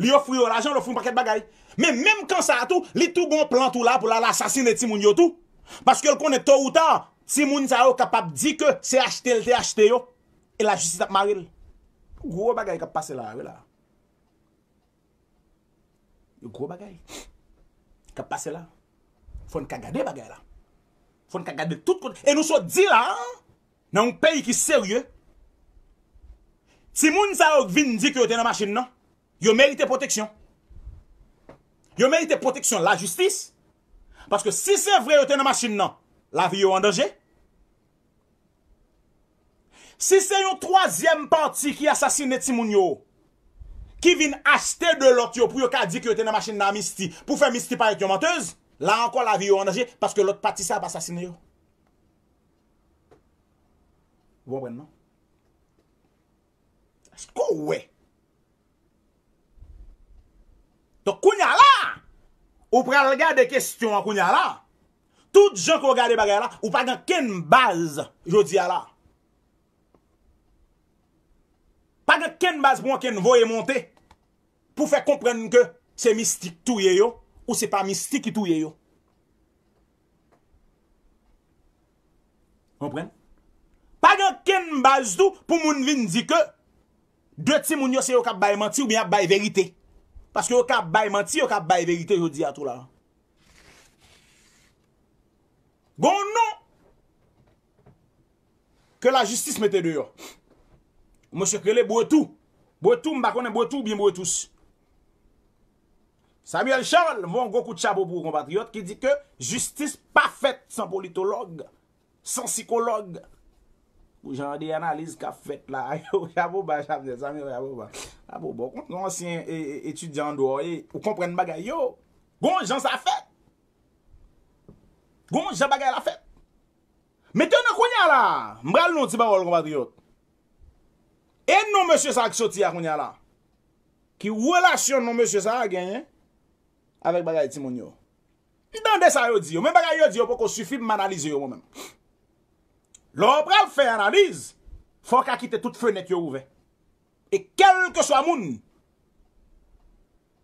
Li ofri yo lajan, li ofri yon pakèt bagay. Men menm kan sa a tou, li tou gon plan tou la pou l al asasine timoun yo tou. Paske l konnen to ou ta, timoun sa yo kapab di ke se achte l te achte yo. E lajistis ap mare l. Gwo bagay k ap pase la, wi la. Gwo bagay k ap pase la. Fò n ka gade bagay la. Fò n ka gade tout kote. E nou sot di la, nan yon peyi ki serye, timoun sa yo k vin di ke yo te nan machin nan, yo merite pwoteksyon. Yo merite pwoteksyon lajistis. Paske si se vre yo te nan machin nan, lavi yo an danje. Si se yon twazyèm pati ki asasine timoun yo, ki vin achte de lòt yo pou yo ka di ke yo te nan machin nan a Misty, pou fè Misty parèt yon mantèz, la ankò lavi yo an danje, paske lòt pati sa ap asasine yo. Ou konprann non? Èske w wè? Donk, kounye a la, ou pral gade kesyon an kounye a la. Tout jan ke w gade bagay la, ou pa gen kenn baz jodi a la. Pa gen kenn baz pou ankenn voye monte pou fè konprann ke se Misty k touye yo, ou se pa Misty ki touye yo. Konprann? Pa gen kenn baz tou pou moun vin di ke de timoun yo se yo k ap bay manti oubyen ap bay verite. Paske yo ka ap bay manti, yo ka ap bay verite jodi a tou la. Gon non ke lajistis mete deyò. Mesye k rele Bretou. Bretou, m pa konnen Bretou oubyen Bretous. Samuel Charles, voye yon gwo kout chapo pou ou, konpatriyòt, ki di ke jistis pa fèt san politològ, san sikològ. Pou jan de analiz k ap fèt la, yo, chapo ba, chapo, Samuel, chapo ba. Chapo ba, ou konn yon ansyen e, e, etidyan andwò, e, ou konprann bagay yo. Gon jan sa fèt. Gon jan bagay la fèt. Mentnan kounye a la, m pral nan yon ti pawòl, konpatriyòt. E non mesye sa a ki soti a kounye a la? Ki relasyon non mesye sa a genyen avèk bagay timoun yo? M tande sa yo di yo, men bagay yo di yo poko sifi pou m analize yo mwen menm. Lè w pral fè analiz, fò w ka kite tout fenèt yo ouvè. E kèlkeswa moun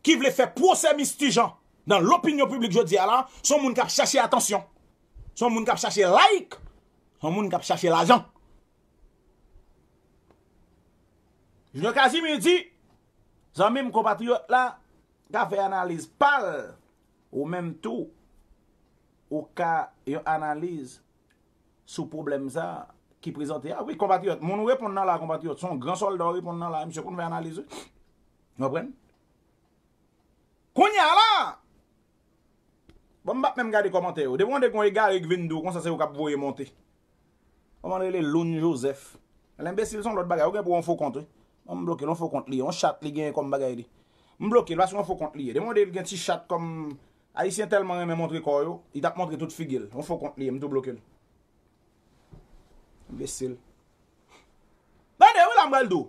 ki vle fè pwosè Misty Jean nan lopinyon piblik jodi a la, se yon moun k ap chache atansyon. Se yon moun k ap chache like. Se yon moun k ap chache lajan. Junior Casimir di, zanmi m konpatriyòt la ka fè analiz pa l, ou menm tou, ou ka yon analiz sou pwoblèm sa ki prezante a. Wi, konpatriyòt, moun ou reponn nan la, konpatriyòt, se yon gran sòlda ou reponn nan la, misye konn fè analiz, wi. Ou konprann? Kounye a la, bon, m p ap menm gade kòmantè yo. Depi w tande gen yon egare k vin di w konsa, se yo k ap voye monte. Kòman l rele? Loun Joseph. Lenbesil se yon lòt bagay. Ou gen pou w yon fo kont, wi. Bon, m bloke l, yon fo kont li ye. Yon chat li genyen kòm bagay li. M bloke l, paske yon fo kont li ye. Depi w tande l gen ti chat kòm Ayisyen tèlman renmen montre kò yo, li t ap montre tout figi l. Yon fo kont li ye, m tou bloke l. Enbesil. Tande, wi la m pral di w.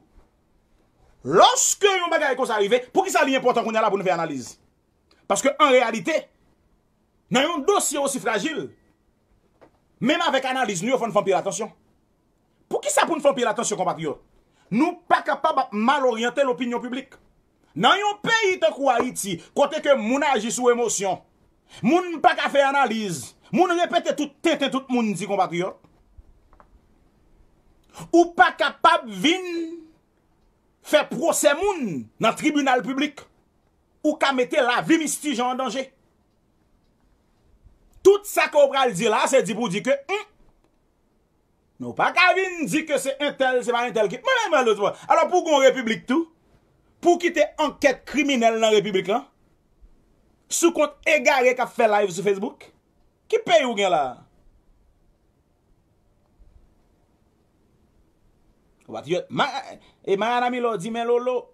Lòske yon bagay konsa rive, poukisa li enpòtan kounye a la pou n fè analiz? Paske an reyalite, nan yon dosye osi frajil, menm avèk analiz nou yo, fò n fè anpil atansyon. Poukisa pou n fè anpil atansyon, konpatriyòt? Nou pa kapab ap mal oryante lopinyon piblik. Nan yon peyi tankou Ayiti, kote ke moun aji sou emosyon, moun pa ka fè analiz, moun repete tout tenten tout moun di, konpatriyòt. Ou pa kapab vin fè pwosè moun nan tribinal piblik. Ou ka mete lavi Misty Jean an danje. Tout sa ke w pral di la, se di pou di ke, hmm, nou pa ka vin di ke se entèl, se pa entèl ki. Mwen menm, mwen, alò, pou gon repiblik tou, pou kite ankèt kriminèl nan repiblik lan, sou kont egare k ap fè live sou Facebook? Ki peyi w gen la? Konpatriyòt, Ma-, e Mariana Milor di, men Lolo,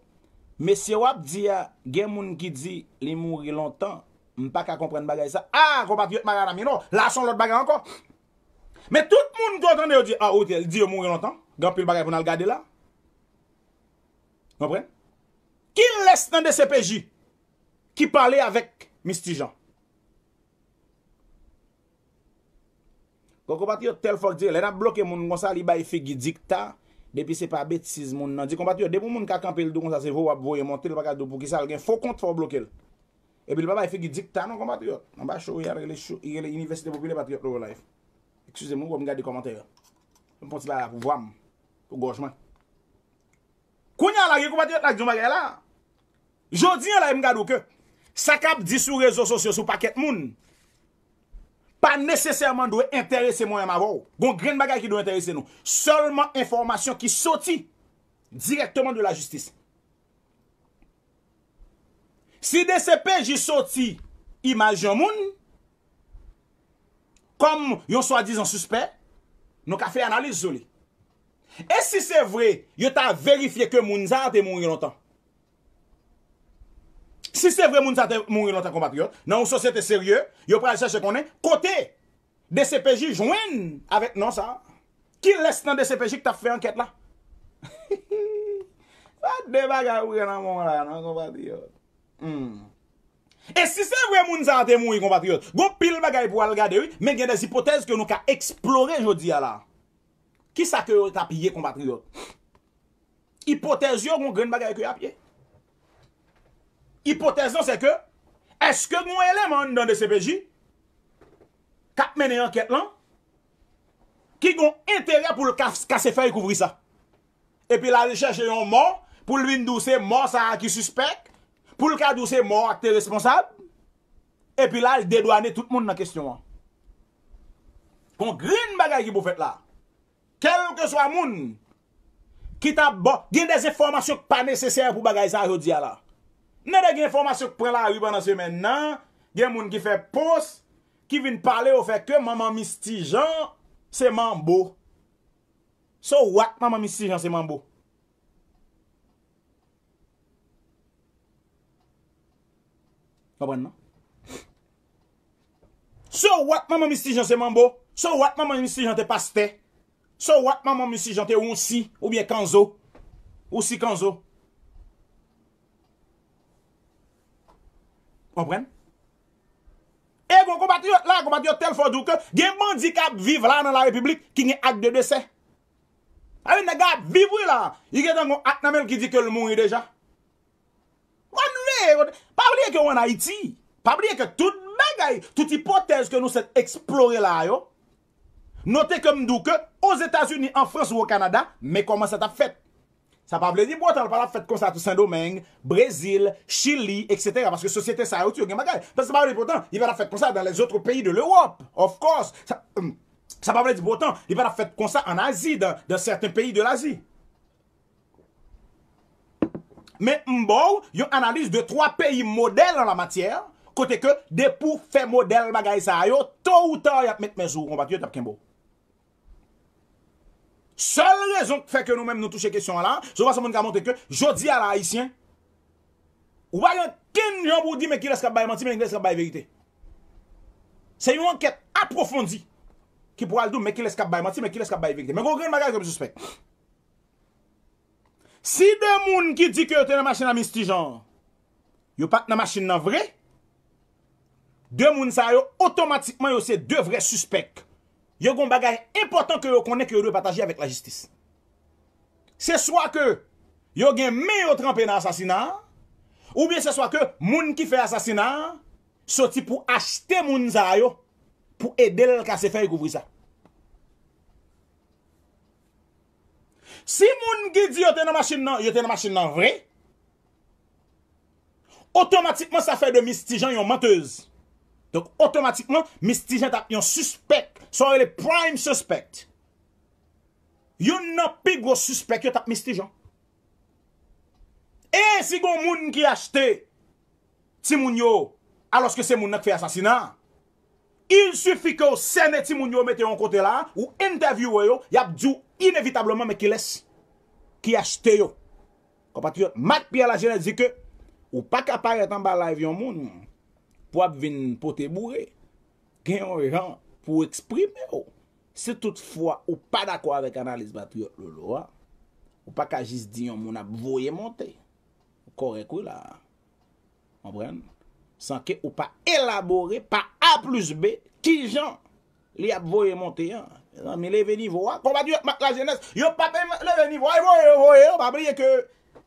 mesye w ap di a, gen moun ki di li mouri lontan. M pa ka konprann bagay sa. Ah, konpatriyòt Mariana Milor, la se yon lòt bagay ankò. Men tout moun ke w tande yo di, ah, Otel di yo mouri lontan. Gen anpil bagay pou n al gade la. Konprann? Kilès nan D C P J ki pale avèk Misty Jean? Konpatriyòt, tèl fòk di, lè n ap bloke moun konsa, li bay figi dikta, depi se pa betiz moun nan di. Konpatriyòt, depi yon moun ka kanpe, l di w konsa, se vre w ap voye monte, l pa ka di w poukisa, l gen fo kont, fò w bloke l. Epi l pa bay figi dikta non, konpatriyòt. Anba cho, y al rele cho, y rele Inivèsite Popilè Patriyòt Love Life. Eskize m, wi, m gade kòmantè yo. M pran ti bagay pou vwa m, pou gòj mwen. Kounye a la, gen konpatriyòt la k di yon bagay la. Jodi a la, m ka di w ke sa k ap di sou rezo sosyo sou pakèt moun pa nesesèman dwe enterese mwen menm avè w. Gon grenn bagay ki dwe enterese nou. Sèlman enfòmasyon ki soti dirèkteman de lajistis. Si D C P J soti imaj yon moun kòm yon swadizan sispè, nou ka fè analiz sou li. E si se vre, yo ta verifye ke moun sa a te mouri lontan? Si se vre moun sa a te mouri lontan, konpatriyòt, nan yon sosyete serye, yo pral chèche konnen kote D C P J jwenn avèk non sa a. Kilès nan D C P J ki t ap fè ankèt la? Sa de bagay ou gen nan men w la, non, konpatriyòt. Hmm. E si se vre moun sa a te mouri, konpatriyòt, gon pil bagay pou al gade, wi, men gen de ipotèz ke nou ka eksplore jodi a la. Kisa ke yo t ap ye, konpatriyòt? Ipotèz yo, gon grenn bagay ke y ap ye. Ipotèz lan, se ke, èske gon eleman anndan D C P J k ap mennen ankèt lan ki gon enterè pou l kas-, kase fèy kouvri sa? Epi l al chèche yon mò pou l vin di w se mò sa a ki sispèk, pou l ka di w se mò a k te responsab, epi l al dedwane tout moun nan kesyon an. Gon grenn bagay ki pou fèt la. Kèlkeswa moun ki t ap ba w, gen de enfòmasyon k pa nesesè pou bagay sa a jodi a la. N tande gen enfòmasyon k pran lari pandan semèn nan, gen moun ki fè post, ki vin pale o fè ke manman Misty Jean se manbo. So what, manman Misty Jean se manbo? Konprann non? So what, manman Misty Jean se manbo? So what, manman Misty Jean te pastè? So what, manman Misty Jean te wonsi oubyen kanzo? Ou si kanzo? Konprann? E gon konpatriyòt la, konpatriyòt tèl fò di w ke gen bandi k ap viv la nan la repiblik ki gen ak de desè. Sa vle di nèg la ap viv wi la. Li gentan gon ak nan men l ki di ke l mouri deja. Ann veye, pa bliye ke w ann Ayiti. Pa bliye ke tout bagay, tout ipotèz ke nou sèt eksplore la a yo, note ke m di w ke Ozetazini, an Frans ou o Kanada, men kòman sa t ap fèt. Sa pa vle di pou otan l pa t ap fèt konsa tou Sendomeng, Brezil, Chili, etsetera. Paske sosyete sa yo tou yo gen bagay. Paske sa pa vle di pou otan li pa t ap fèt konsa dans les autres pays de l'Europe. Of course. Sa, sa pa vle di pou otan li pa t ap fèt konsa an Azi, dans, dans certains pays de l'Asie. Men m ba w yon analiz de twa peyi modèl an la matyè, kote ke depi w fè modèl bagay sa a yo, to ou ta y ap met men sou ou, konpatriyòt, y ap kenbe w. Sèl rezon k fè ke nou menm nou touche kesyon an la, se yon fason pou n ka montre ke jodi a la, Ayisyen, ou pa gen kenn jan pou w di men kilès k ap bay manti, men kilès k ap bay verite. Se yon ankèt apwofondi ki pou al di w men kilès k ap bay manti, men kilès k ap bay verite. Men gon grenn bagay ke m sispèk. Si de moun ki di ke yo te nan machin a Misty Jean an, yo pa t nan machin nan vre, de moun sa yo, otomatikman, yo se de vrè sispèk. Yo gon bagay enpòtan ke yo konnen ke yo dwe pataje avèk lajistis. Se swa ke yo gen men yo tranpe nan asasina a, oubyen se swa ke moun ki fè asasina a soti pou achte moun sa yo, pou ede l kase fèy kouvri sa. Si moun ki di yo te nan machin nan, yo te nan machin nan vre, otomatikman sa fè de Misty Jean yon mantèz. Donk, otomatikman, Misty Jean t ap yon sispèk, sa yo rele prime suspect. Youn nan pi gwo sispèk yo t ap Misty Jean. E si gon moun ki achte timoun yo, alòske se moun nan k fè asasina a, il suffit ke w sène timoun yo, mete yo yon kote la, ou entèvyouwe yo, y ap di w inevitableman men kilès ki achte yo. Konpatriyòt, Marc Pierre Lajeunesse di ke ou pa ka parèt anba live yon moun pou ap vin pote boure. Gen yon jan pou w eksprime w. Si toutfwa ou pa dakò avèk analiz Patriyòt Lolo a, ou pa ka jis di yon moun ap voye monte. Ou kòrèk wi la. Konprann? San ke ou pa elabore pa A plis B kijan li ap voye monte an. Mezanmi, leve nivo a. Konpatriyòt, lajenès, yo p ap leve nivo a, voye yo, voye yo. Pa bliye ke,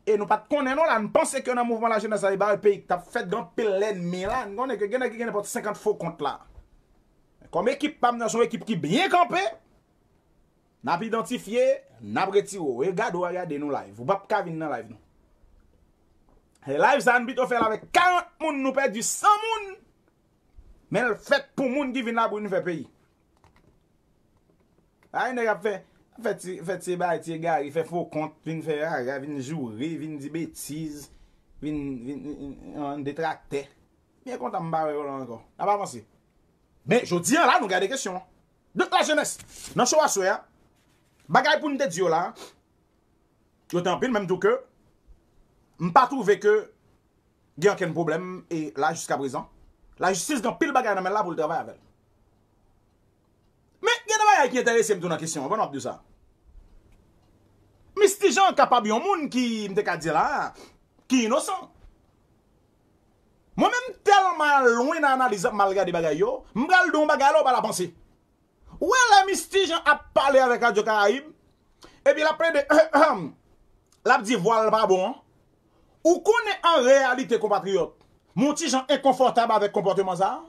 e nou pa t konnen non la, n panse ke nan mouvman lajenès la, e bagay peyi k t ap fèt, gen anpil lènmi la. N konnen ke gen nèg ki gen nenpòt senkant fo kont la. Kòm ekip pa m nan, se yon ekip ki byen kanpe, n ap idantifye, n ap retire w. E gade w a gade nou live. Ou p ap ka vin nan live nou. E live sa, n pito fè l avèk karant moun, nou pèdi san moun. Men l fèt pou moun ki vin la pou vin fè peyi. Ay, nèg ap fè, fè ti, fè ti bagay, ti egare, fè fo kont, vin fè raga, vin joure, vin di betiz, vin, vin, vin, vin, vin detraktè. Byen kontan m pa wè yo la ankò. N ap avanse. Men, jodi a la, nou gade kesyon an. Donk, lajenès, nan show aswè a, bagay pou n te di yo la, yo te anpil, menm tou ke m pa twouve ke gen okenn pwoblèm e la jiska prezan. Lajistis gen anpil bagay nan men l la pou l travay avè l. Men, gen de bagay ki enterese m tou nan kesyon an, pandan w ap di w sa. Mistijan kapab yon moun ki, m te ka di la, ki inosan. Mwen menm tèlman al lwen nan analiz, m al gade bagay yo, m pral di w yon bagay la, ou pa la panse. Ou wè lè Mistijan ap pale avèk Radyo Karayib, epi l ap plede, l ap di vwa l pa bon an, ou konnen an reyalite, konpatriyòt, m on ti jan enkonfòtab avèk konpòteman sa a?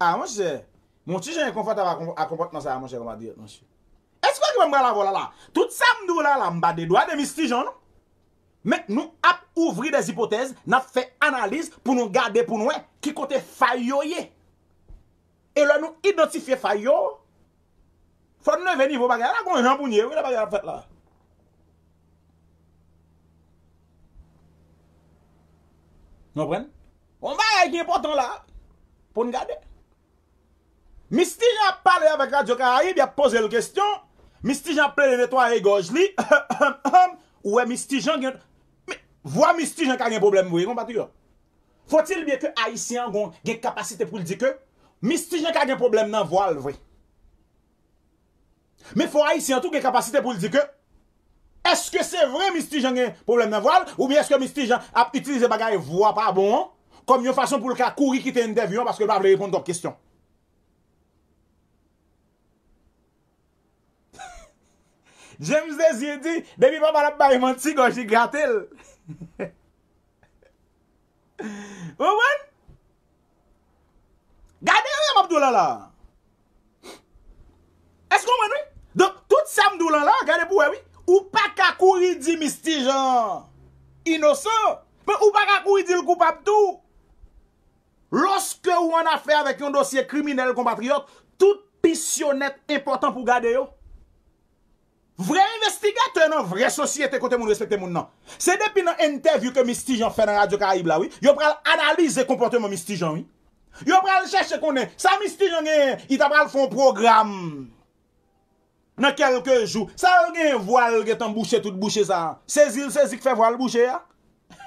A, monchè, m on ti jan enkonfòtab a konp-, a konpòtman sa a, monchè, konpatriyòt, monchè. Èske w wè ki mwen m pral avè w la la? Tout sa m di w la la, m pa dedwade Mistijan, non. Men nou ap ouvri des ipotèz, n ap fè analiz pou nou gade, pou nou wè ki kote fay yo ye. E lè nou idantifye fay yo, fò n leve nivo bagay la, gon jan pou n ye, wi, lè bagay ap fèt la. Nou konprann? Gon bagay ki enpòtan la, pou n gade. Mistijan ap pale avèk Radyo Karayib, y ap poze l kesyon. Mistijan ap plede netwaye gòj li. Ou wè Mistijan gen, men, vwa Mistijan ka gen pwoblèm vre, konpatriyòt. Faut-il bien ke Ayisyen an gon, gen kapasite pou l di ke Mistijan ka gen pwoblèm nan vwa l vre. Men fò Ayisyen an tou gen kapasite pou l di ke, èske se vre Mistijan gen pwoblèm nan vwa l, oubyen èske Mistijan ap itilize bagay vwa pa bon an kòm yon fason pou l ka kouri kite entèvyou an paske l pa vle reponn twòp kesyon? James Desir di, depi papa l ap bay manti, gòj li grate l. Ou konprann? Gade, wi, m ap di w la la. Èske w konprann, wi? Donk, tout sa m di w la la, gade pou w wè, wi. Ou pa ka kouri di Mistijan inosan, men ou pa ka kouri di l koupab tou. Lòske ou an afè avèk yon dosye kriminèl, konpatriyòt, tout pisyonèt enpòtan pou gade yo. Vrè envestigatè nan vrè sosyete kote moun respekte moun nan. Se depi nan entèvyou ke Mistijan fè nan Radyo Karayib la, wi. Yo pral analize konpòteman Mistijan, wi. Yo pral chèche konnen sa Mistijan genyen, li ta pral fè yon pwogram nan kèlke jou. Sa l genyen vwa l gentan bouche tout bouche sa a? Sezi l sezi k fè vwa l bouche a?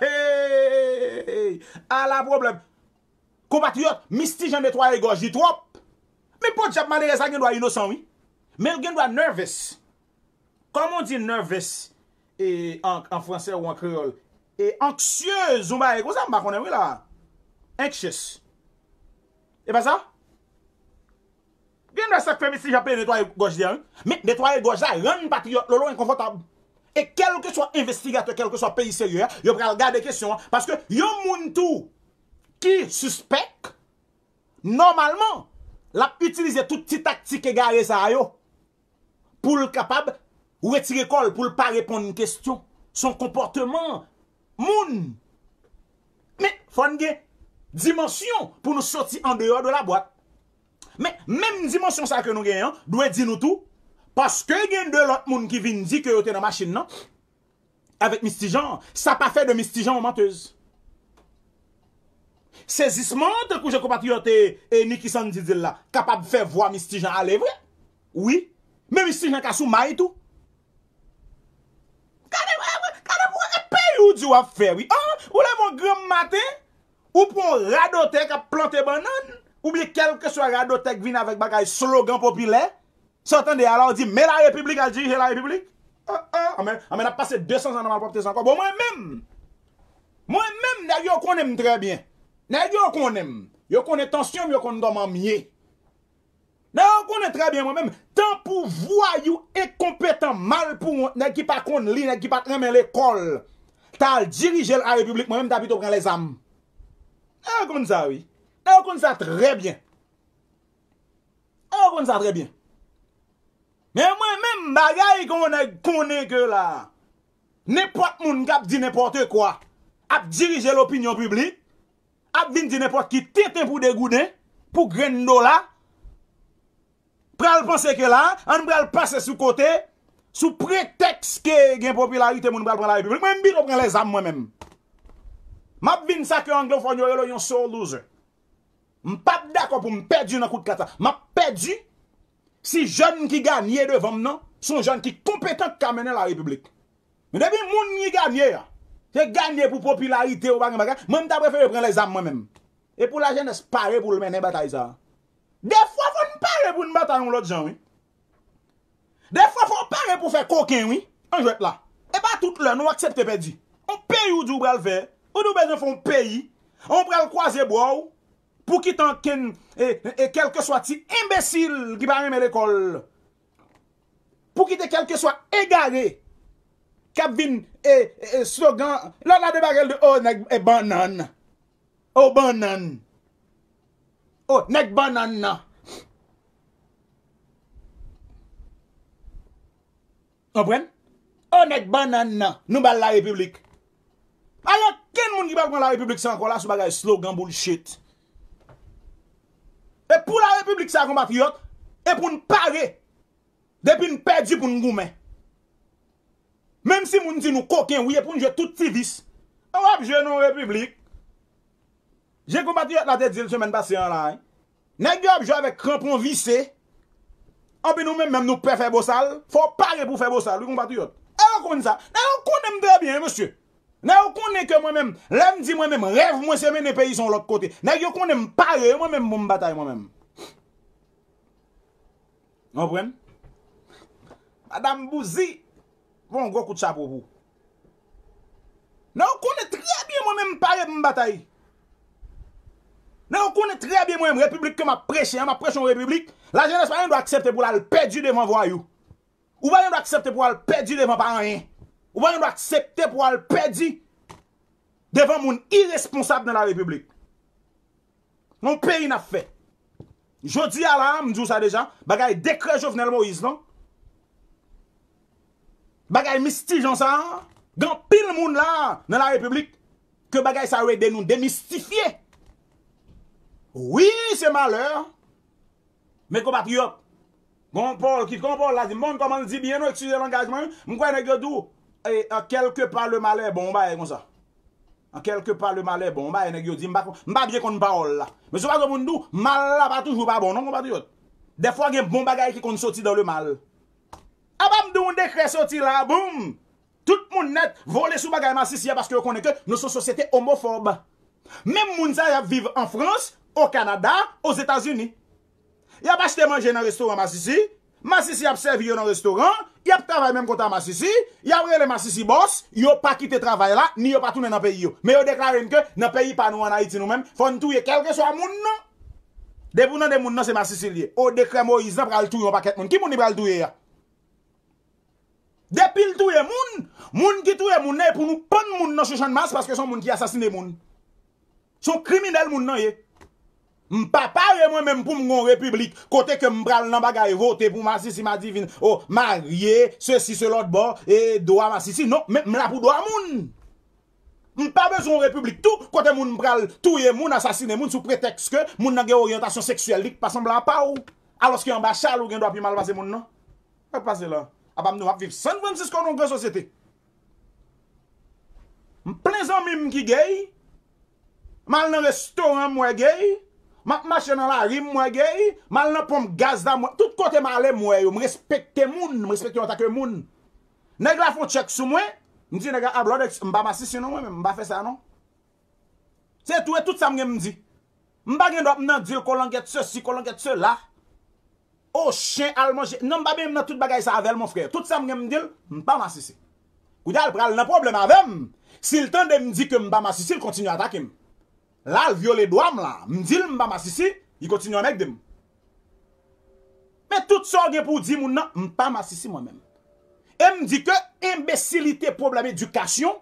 Hey! Ala pwoblèm. Konpatriyòt, Mistijan netwaye gòj li twòp. Men podyab malerèz la gen dwa inosan, wi. Men l gen dwa nervous. Kòman w di nervous, e, an, an fransè ou an kreyòl? E anksyeuz, yon bagay konsa, m pa konnen, wi, la. Anxious. E pa sa? Gen dwa sa k fè Mistijan ap netwaye gòj li a, wi. Men netwaye gòj la rann patriyòt Lolo enkonfòtab. E kèlkeswa envestigatè, kèlkeswa peyi serye a, yo pral gade kesyon an. Paske yon moun tou ki sispèk, nòmalman, l ap itilize tout ti taktik egare sa a yo pou l kapab retire kò l, pou l pa reponn kesyon. Se yon konpòteman moun. Men, fò n gen dimansyon pou nou soti andeyò de la bwat. Men, menm dimansyon sa ke nou genyen an, dwe di nou tou, paske gen de lòt moun ki vin di ke yo te nan machin nan, avèk Mistijan, sa pa fè de Mistijan yon mantèz. Sezisman, tankou jan konpatriyòt e, e Niki Sandy di l la, kapab fè vwa Mistijan ale vre. Wi. Men Mistijan ka sou may tou. Gade, gade pou e peyi w di w ap fè, wi. An, ou leve yon granm maten, ou pran yon radotè k ap plante bannann, oubyen kèlkeswa radotè k vin avèk bagay slogan popilè, sa w tande a la, w di, men la repiblik, al dirije la repiblik. An, an, anmè, anmè, n ap pase de san zan nan malpwòpte sa ankò. Bon, mwen menm, mwen menm, nèg yo konnen m trè byen. Nèg yo konnen m. Yo konnen tansyon m, yo konn kòman m ye. Nèg yo konnen trè byen mwen menm, tan pou vwayou, enkonpetan, malpouwont, nèg ki pa konn li, nèg ki pa t renmen lekòl, ta al dirije larepiblik, mwen menm, m ta pito pran lèzam. Nèg yo konn sa, wi. Nèg yo konn sa trè byen. Nèg yo konn sa trè byen. Men mwen menm, bagay ke yon nèg konnen ke la, nenpòt moun k ap di nenpòt kwa, ap dirije lopinyon piblik, ap vin di nenpòt ki tenten pou degouden, pou grenn dola, pral panse ke la, ann pral pase sou kote, sou pretèks ke gen popilarite, moun pral pran larepiblik. Mwen, m pito pran lèzam mwen menm. M ap vin sa ke anglofòn yo rele yon sore loser. M p ap dakò pou m pèdi nan kout kat sa. M ap pèdi si jèn ki ganye devan m nan, se yon jèn ki konpetan k ka mennen larepiblik. Men depi moun ki ganye a, se ganye pou popilarite ou pa gen bagay, mwen, m ta prefere pran lèzam mwen menm. E pou lajenès pare pou l mennen batay sa a. Defwa fò n pare pou n batay yon lòt jan, wi. Defwa fò w pare pou fè koken, wi. An jwèt la. E pa tout lè nou aksepte pèdi. Yon peyi ou di w pral fè, ou di w bezwen fè yon peyi, ou pral kwaze bra w, pou kite ankenn, e, e, kèlkeswa ti enbesil ki pa renmen lekòl, pou kite kèlkeswa egare k ap vin, e, e, slogan, lè w la debake l di, o, nèg, e, bannann. O, bannann. O, nèg bannann nan. Konprann? O, nèg bannann nan. Nou ba l larepiblik. Pa gen okenn moun ki pral pran larepiblik sa ankò la sou bagay slogan bullshit. E pou larepiblik sa, konpatriyòt, e pou n pare. Depi n pèdi pou n goumen. Menm si moun di nou koken, wi, e pou n jwe tout ti vis. An w ap jwe nan yon repiblik. Jan konpatriyòt la te di l semèn pase an la, wi. Nèg yo ap jwe avèk kranpon vise. Anpi nou menm, menm nou pè fè bosal. Fò w pare pou fè bosal, wi, konpatriyòt. E yo konn sa. Nèg yo konnen m trè byen, wi, mesye. Nèg yo konnen ke mwen menm, lè m di mwen menm, rèv mwen se mennen peyi sa yon lòt kote. Nèg yo konnen m pare, mwen menm, pou m batay mwen menm. Konprann? Madanm Bouzi, bon gwo kout chapo pou ou. Nèg yo konnen trè byen mwen menm m pare pou m batay. Nèg yo konnen trè byen mwen menm repiblik ke m ap preche an, m ap preche yon repiblik, lajenès pa gen dwa aksepte pou l al pèdi devan vwayou. Ou pa gen dwa aksepte pou w al pèdi devan pa anyen. Ou pa gen dwa aksepte pou w al pèdi devan moun iresponsab nan larepiblik. Yon peyi n ap fè. Jodi a la, m di w sa deja, bagay dekrè Jovenel Moïse lan, bagay mistijan sa a, gen anpil moun la nan larepiblik ke bagay sa yo ede nou demistifye. Wi, se malè. Men konpatriyòt, gon pawòl ki, gon pawòl la di, m pa konn kòman l di byen non, eskize langaj mwen, m kwè nèg yo di w, e, en quelque part le malheur bon, yon bagay konsa. En quelque part le malheur bon, yon bagay nèg yo di, m pa, m pa byen konn pawòl la. Men se pa tout moun di w, mal la pa toujou pa bon non, konpatriyòt. Dèfwa gen bon bagay ki konn soti dans le mal. Apa m di w yon dekrè soti la, boum! Tout moun nèt vole sou bagay masisi a paske yo konnen ke nou se yon sosyete omofòb. Menm moun sa y ap viv an Frans, o Kanada, Ozetazini. Y ap achte manje nan restoran masisi, masisi ap sèvi yo nan restoran, y ap travay menm kòm masisi, y ap rele masisi bòs, yo pa kite travay la, ni yo pa tounen nan peyi yo. Men yo deklare n ke nan peyi pa nou an Ayiti nou menm, fò n touye kèlkeswa moun nan. Depi w tande moun nan se masisi l ye. O dekrè Moyiz lan pral touye yon pakèt moun. Ki moun li pral touye a? Depi l touye moun, moun ki touye moun nan, e pou nou pann moun nan sou Channmas, paske se yon moun ki asasine moun. Se yon kriminèl moun nan ye. M pa pare mwen menm pou m gen yon repiblik kote ke m pral nan bagay vote pou masisi madivin, o, marye, sesi, se lòt bò, e dwa masisi. Non, men m la pou dwa moun. M pa bezwen yon repiblik tou kote moun pral touye moun, asasine moun sou pretèks ke moun nan gen oryantasyon seksyèl li k pa sanble a pa w. Alòske anba chal ou gen dwa pi mal pase moun nan. Sa k pase la? Apa m di w m ap viv San Francisco nan yon gran sosyete. M plen zanmi m ki gay. M al nan restoran m wè gay. M ap mache nan lari m wè gay. M al nan ponp gaz la m wè. Tout kote m ale m wè yo. M respekte moun. M respekte yo antanke moun. Nèg la fè yon tchèk sou mwen. M di nèg la, a blood ex, m pa masisi non mwen menm. M pa fè sa non. Se tou e tout sa m gen m di. M pa gen dwa m nan di l kolangèt sesi, kolangèt sela. O chen al manje. Non, m pa benyen m nan tout bagay sa avè l, mon frè. Tout sa m gen m di l, m pa masisi. Kounye a l pral nan pwoblèm avè m. Si l tande m di ke m pa masisi, l kontinye atake m. La, l vyole dwa m la. M di l m pa masisi, li kontinye anmègde m. Men tout sa w gen pou w di moun nan, m pa masisi mwen menm. E m di ke enbesilite, pwoblèm edikasyon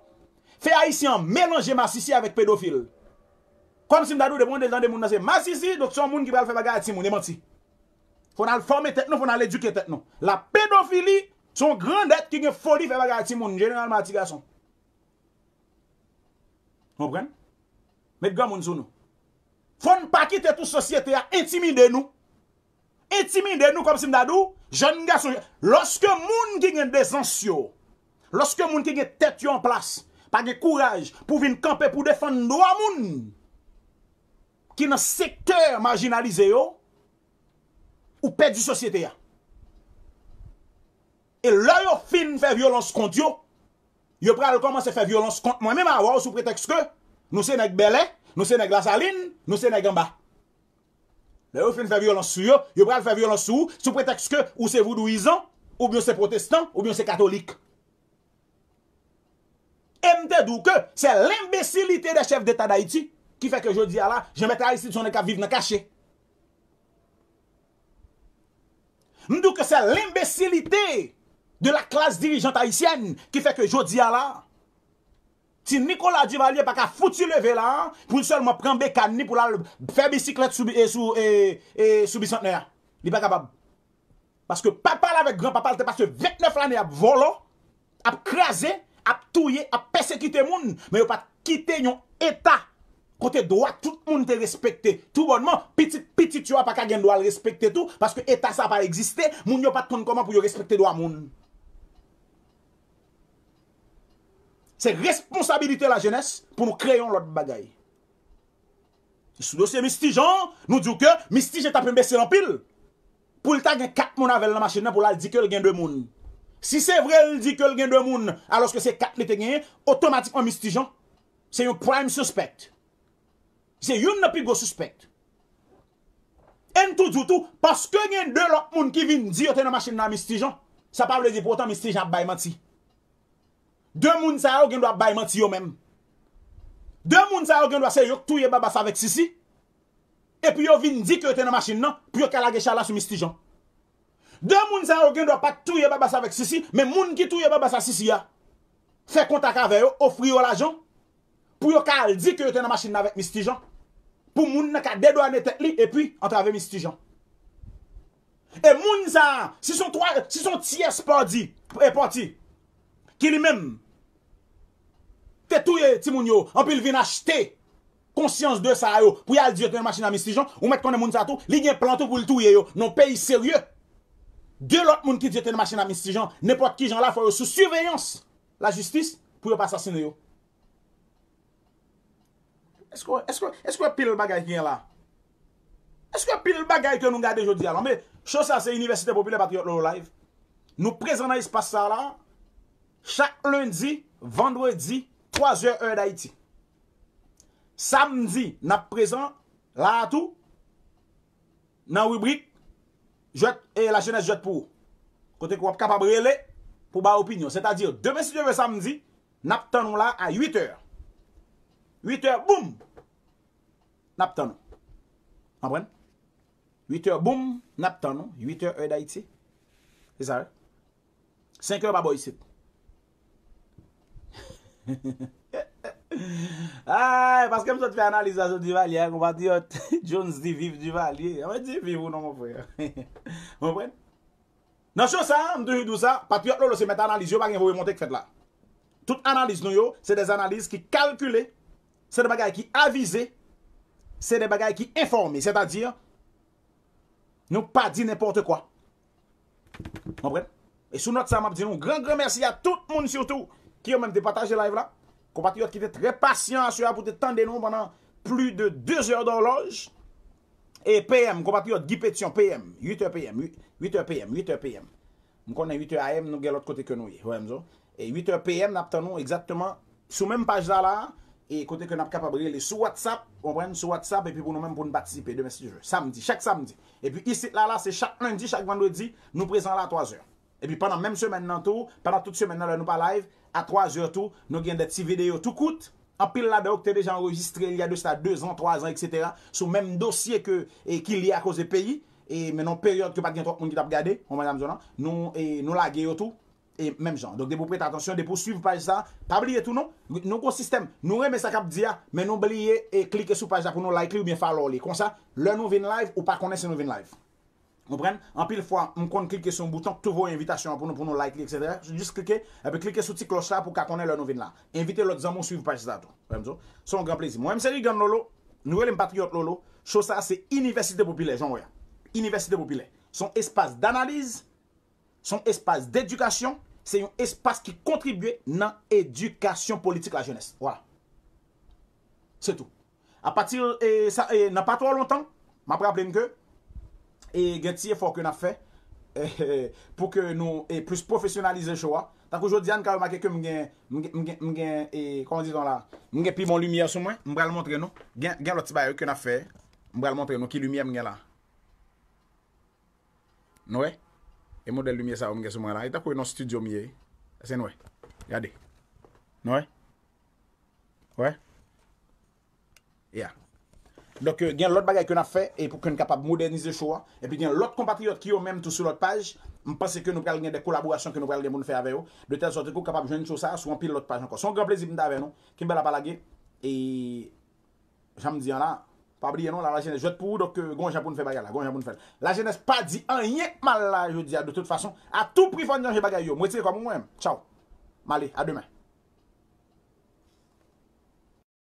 fè Ayisyen an melanje masisi avèk pedofil. Kòmsi m ta di w depi w tande moun nan se masisi, donk se yon moun ki pral fè bagay a timoun, e manti. Fò n al fòme tèt nou, fò n al edike tèt nou. La pedofili, se yon grandèt ki gen foli fè bagay a timoun, jeneralman a ti gason. Konprann? Met granmoun sou nou. Fò n pa kite tou sosyete a entimide nou. Entimide nou kòmsi m ta di w, jèn gason, lòske moun ki gen dezans yo, lòske moun ki gen tèt yo an plas, pa gen kouraj pou vin kanpe pou defann dwa moun ki nan sektè majinalize yo, ou pèdi sosyete a. E lè yo fin fè vyolans kont yo, yo pral kòmanse fè vyolans kont mwen menm avè w sou pretèks ke nou se nèg Bèlè, nou se nèg Lasalin, nou se nèg anba. Lè yo fin fè vyolans sou yo, yo pral fè vyolans sou ou sou pretèks ke ou se voudouyizan, oubyen w se pwotestan, oubyen w se katolik. E m te di w ke se lenbesilite dè chèf deta Dayiti ki fè ke jodi a la, Jean Bertrand Aristide se yon nèg k ap viv nan kache. M di w ke se lenbesilite de la classe dirigeante haïtienne ki fè ke jodi a la, ti Nicolas Duvalier pa ka fouti leve la pou l sèlman pran bekàn li pou l al fè bisiklèt sou, e, sou, e, e, sou Bisantnè a. Li pa kapab. Paske papa l avèk granpapa l te pase vennèf lane ap vòlò, ap kraze, ap touye, ap pèsekite moun, men yo pa t kite yon eta kote dwa tout moun te respekte. Toubònman, pitit pitit yo a pa ka gen dwa l respekte tou, paske eta sa pa egziste, moun yo pa t konn kòman pou yo respekte dwa moun. Se responsabilite lajenès pou nou kreye yon lòt bagay. Sou dosye Misty Jean, nou di w ke Misty Jean t ap enbesil anpil. Pou l ta gen kat moun avè l nan machin nan, pou l al di ke l gen de moun. Si se vre l di ke l gen de moun, alòske se kat li te genyen, otomatikman Misty Jean se yon prime suspect. Se youn nan pi gwo sispèk. E n tou di w tou, paske gen de lòt moun ki vin di yo te nan machin nan a Misty Jean, sa pa vle di pou otan Misty Jean ap bay manti. De moun sa yo gen dwa ap bay manti yo menm. De moun sa yo gen dwa se yo k touye Babas avèk Sisi. Epi yo vin di ke yo te nan machin nan pou yo ka lage chala sou Misty Jean. De moun sa yo gen dwa pa t touye Babas avèk Sisi, men moun ki touye Babas a Sisi a fè kontak avè yo, ofri yo lajan pou yo ka al di ke yo te nan machin nan avèk Misty Jean. Pou moun nan ka dedwane tèt li epi antrave Misty Jean. E moun sa a, si se yon twa, si se yon tyès pati, e pati, ki li menm te touye timoun yo, anpi l vin achte konsyans de sa yo, pou y al di yo te nan machin a Misty Jean, ou mèt konnen moun sa tou, li gen plan tou pou l touye yo. Nan peyi serye, de lòt moun ki di yo te nan machin a Misty Jean, nenpòt ki jan la, fò yo sou siveyans lajistis pou yo pa asasine yo. Èske, èske, èske pil bagay ki gen la? Èske pil bagay ke nou gade jodi a la? Men, cho sa se Inivèsite Popilè Patriyòt Lolo Live. Nou prezan nan espas sa la, chak lendi, vandredi, twa zè, è Dayiti. Samdi, n ap prezan la a tou, nan ribrik jwèt, e, lajenès jwèt pou ou. Kote ke w ap kapab rele pou bay opinyon. Sètadi, demen, si Dye vle, samdi, n ap tann ou la a uit è. Uit è, boum! N ap tann ou. Konprann? Uit è, boum! N ap tann ou. Uit è, è Dayiti. Se sa, wi. Senk è pa bò isit. Ay, paske m sot fè analiz la sou Duvalier, konpatriyòt. Jones di viv Duvalier. Mwen di viv ou non, mon frè. Konprann? Nan cho sa, m toujou di w sa, Patriyòt Lolo se mèt analiz yo, pa gen voye monte k fèt la. Tout analiz nou yo, se de analiz ki kalkile, se de bagay ki avize, se de bagay ki enfòme. Sètadi, nou pa di nenpòt kwa. Konprann? E sou nòt sa, m ap di nou gran, gran mèsi a tout moun sitou ki yo menm te pataje live la. Konpatriyòt ki te trè pasyan aswè a pou te tande nou pandan plis de de zè dòlòj. E P M, konpatriyòt Guy Pétion, P M, uit è P M, uit è P M, uit è P M. M konnen uit è A M, nou gen lòt kote ke nou ye. Ou wè m di w? E uit è P M, n ap tann nou egzakteman sou menm paj la la, e kote ke n ap kapab rele sou WhatsApp, ou konprann, sou WhatsApp, epi pou nou menm pou n patisipe demen si Dye vle. Samdi, chak samdi. Epi isit la la, se chak lendi, chak vandredi, nou prezan la a twa zè. Epi pandan menm semèn nan tou, pandan tout semèn nan, lè nou pa live, a twa zè tou, nou gen de ti videyo tou kout. Anpil ladan yo ki te deja anrejistre il y a de cela deux ans, twa zan, et cetera, sou menm dosye ke, e, ki lye a koze peyi. e, men nan peryòd ke pa t gen twòp moun ki t ap gade, ou konprann sa m di w lan, nou, e, nou lage yo tou, e, menm jan. Donk, depi w prete atansyon, depi w swiv paj sa, pa bliye tou non, nou gon sistèm, nou renmen sa k ap di a, men nou bliye, e, klike sou paj la pou nou like li oubyen follow li. Konsa, lè nou vin live, ou pa konnen si nou vin live. Ou konprann? Anpil fwa, m konn klike sou yon bouton k tou voye envitasyon an pou nou, pou nou like li, etsetera. Jis klike, epi klike sou ti klòch la pou w ka konnen lè nou vin la. Envite lòt zanmi w swiv paj sa tou. Wè m di w? Se yon gran plezi. Mwen menm se Rigan Lolo, nou rele m Patriyòt Lolo. Show sa se inivèsite popilè, jan w wè a. Inivèsite popilè. Se yon espas danaliz, se yon espas dedikasyon, se yon espas ki kontribye nan edikasyon politik lajenès. Vwala. Se tou. Apati, e, sa, e, nan pa twò lontan, m ap raple n ke, e, gen ti efò ke n ap fè, e, pou ke nou, e, plis pwofesyonalize show a. Tankou jodi a, n ka remake ke m gen, m gen, m gen, m gen, e, kòman di sa la? M gen pi bon limyè sou mwen, m pral montre nou. Gen, gen lòt ti bagay ke n ap fè, m pral montre nou ki limyè m gen la. Nou wè? E modèl limyè sa yo m gen sou mwen la. E tankou e nan studio m ye. Èske n wè? Gade. Nou wè? Wè? Yeah. Donk, euh, gen lòt bagay ke n ap fè e pou ke n kapab modènize show a. Epi gen lòt konpatriyòt ki yo menm tou sou lòt paj. M panse ke nou pral gen de kolaborasyon ke nou pral gen pou n fè avè yo. De tèl sòt ke w kapab jwenn show sa a sou anpil lòt paj ankò. Se yon gran plezi pou m t avè nou. Kenbe la pa lage. E jan m di an la, pa bliye non, la, lajenès jwèt pou ou, donk, euh, gon jan pou n fè bagay la, gon jan pou n fè l. Lajenès pa di anyen k mal la jodi a, de tout fason, a tou pri fò n chanje bagay yo. M retire kò m mwen menm. Tchaw. M ale, a demen.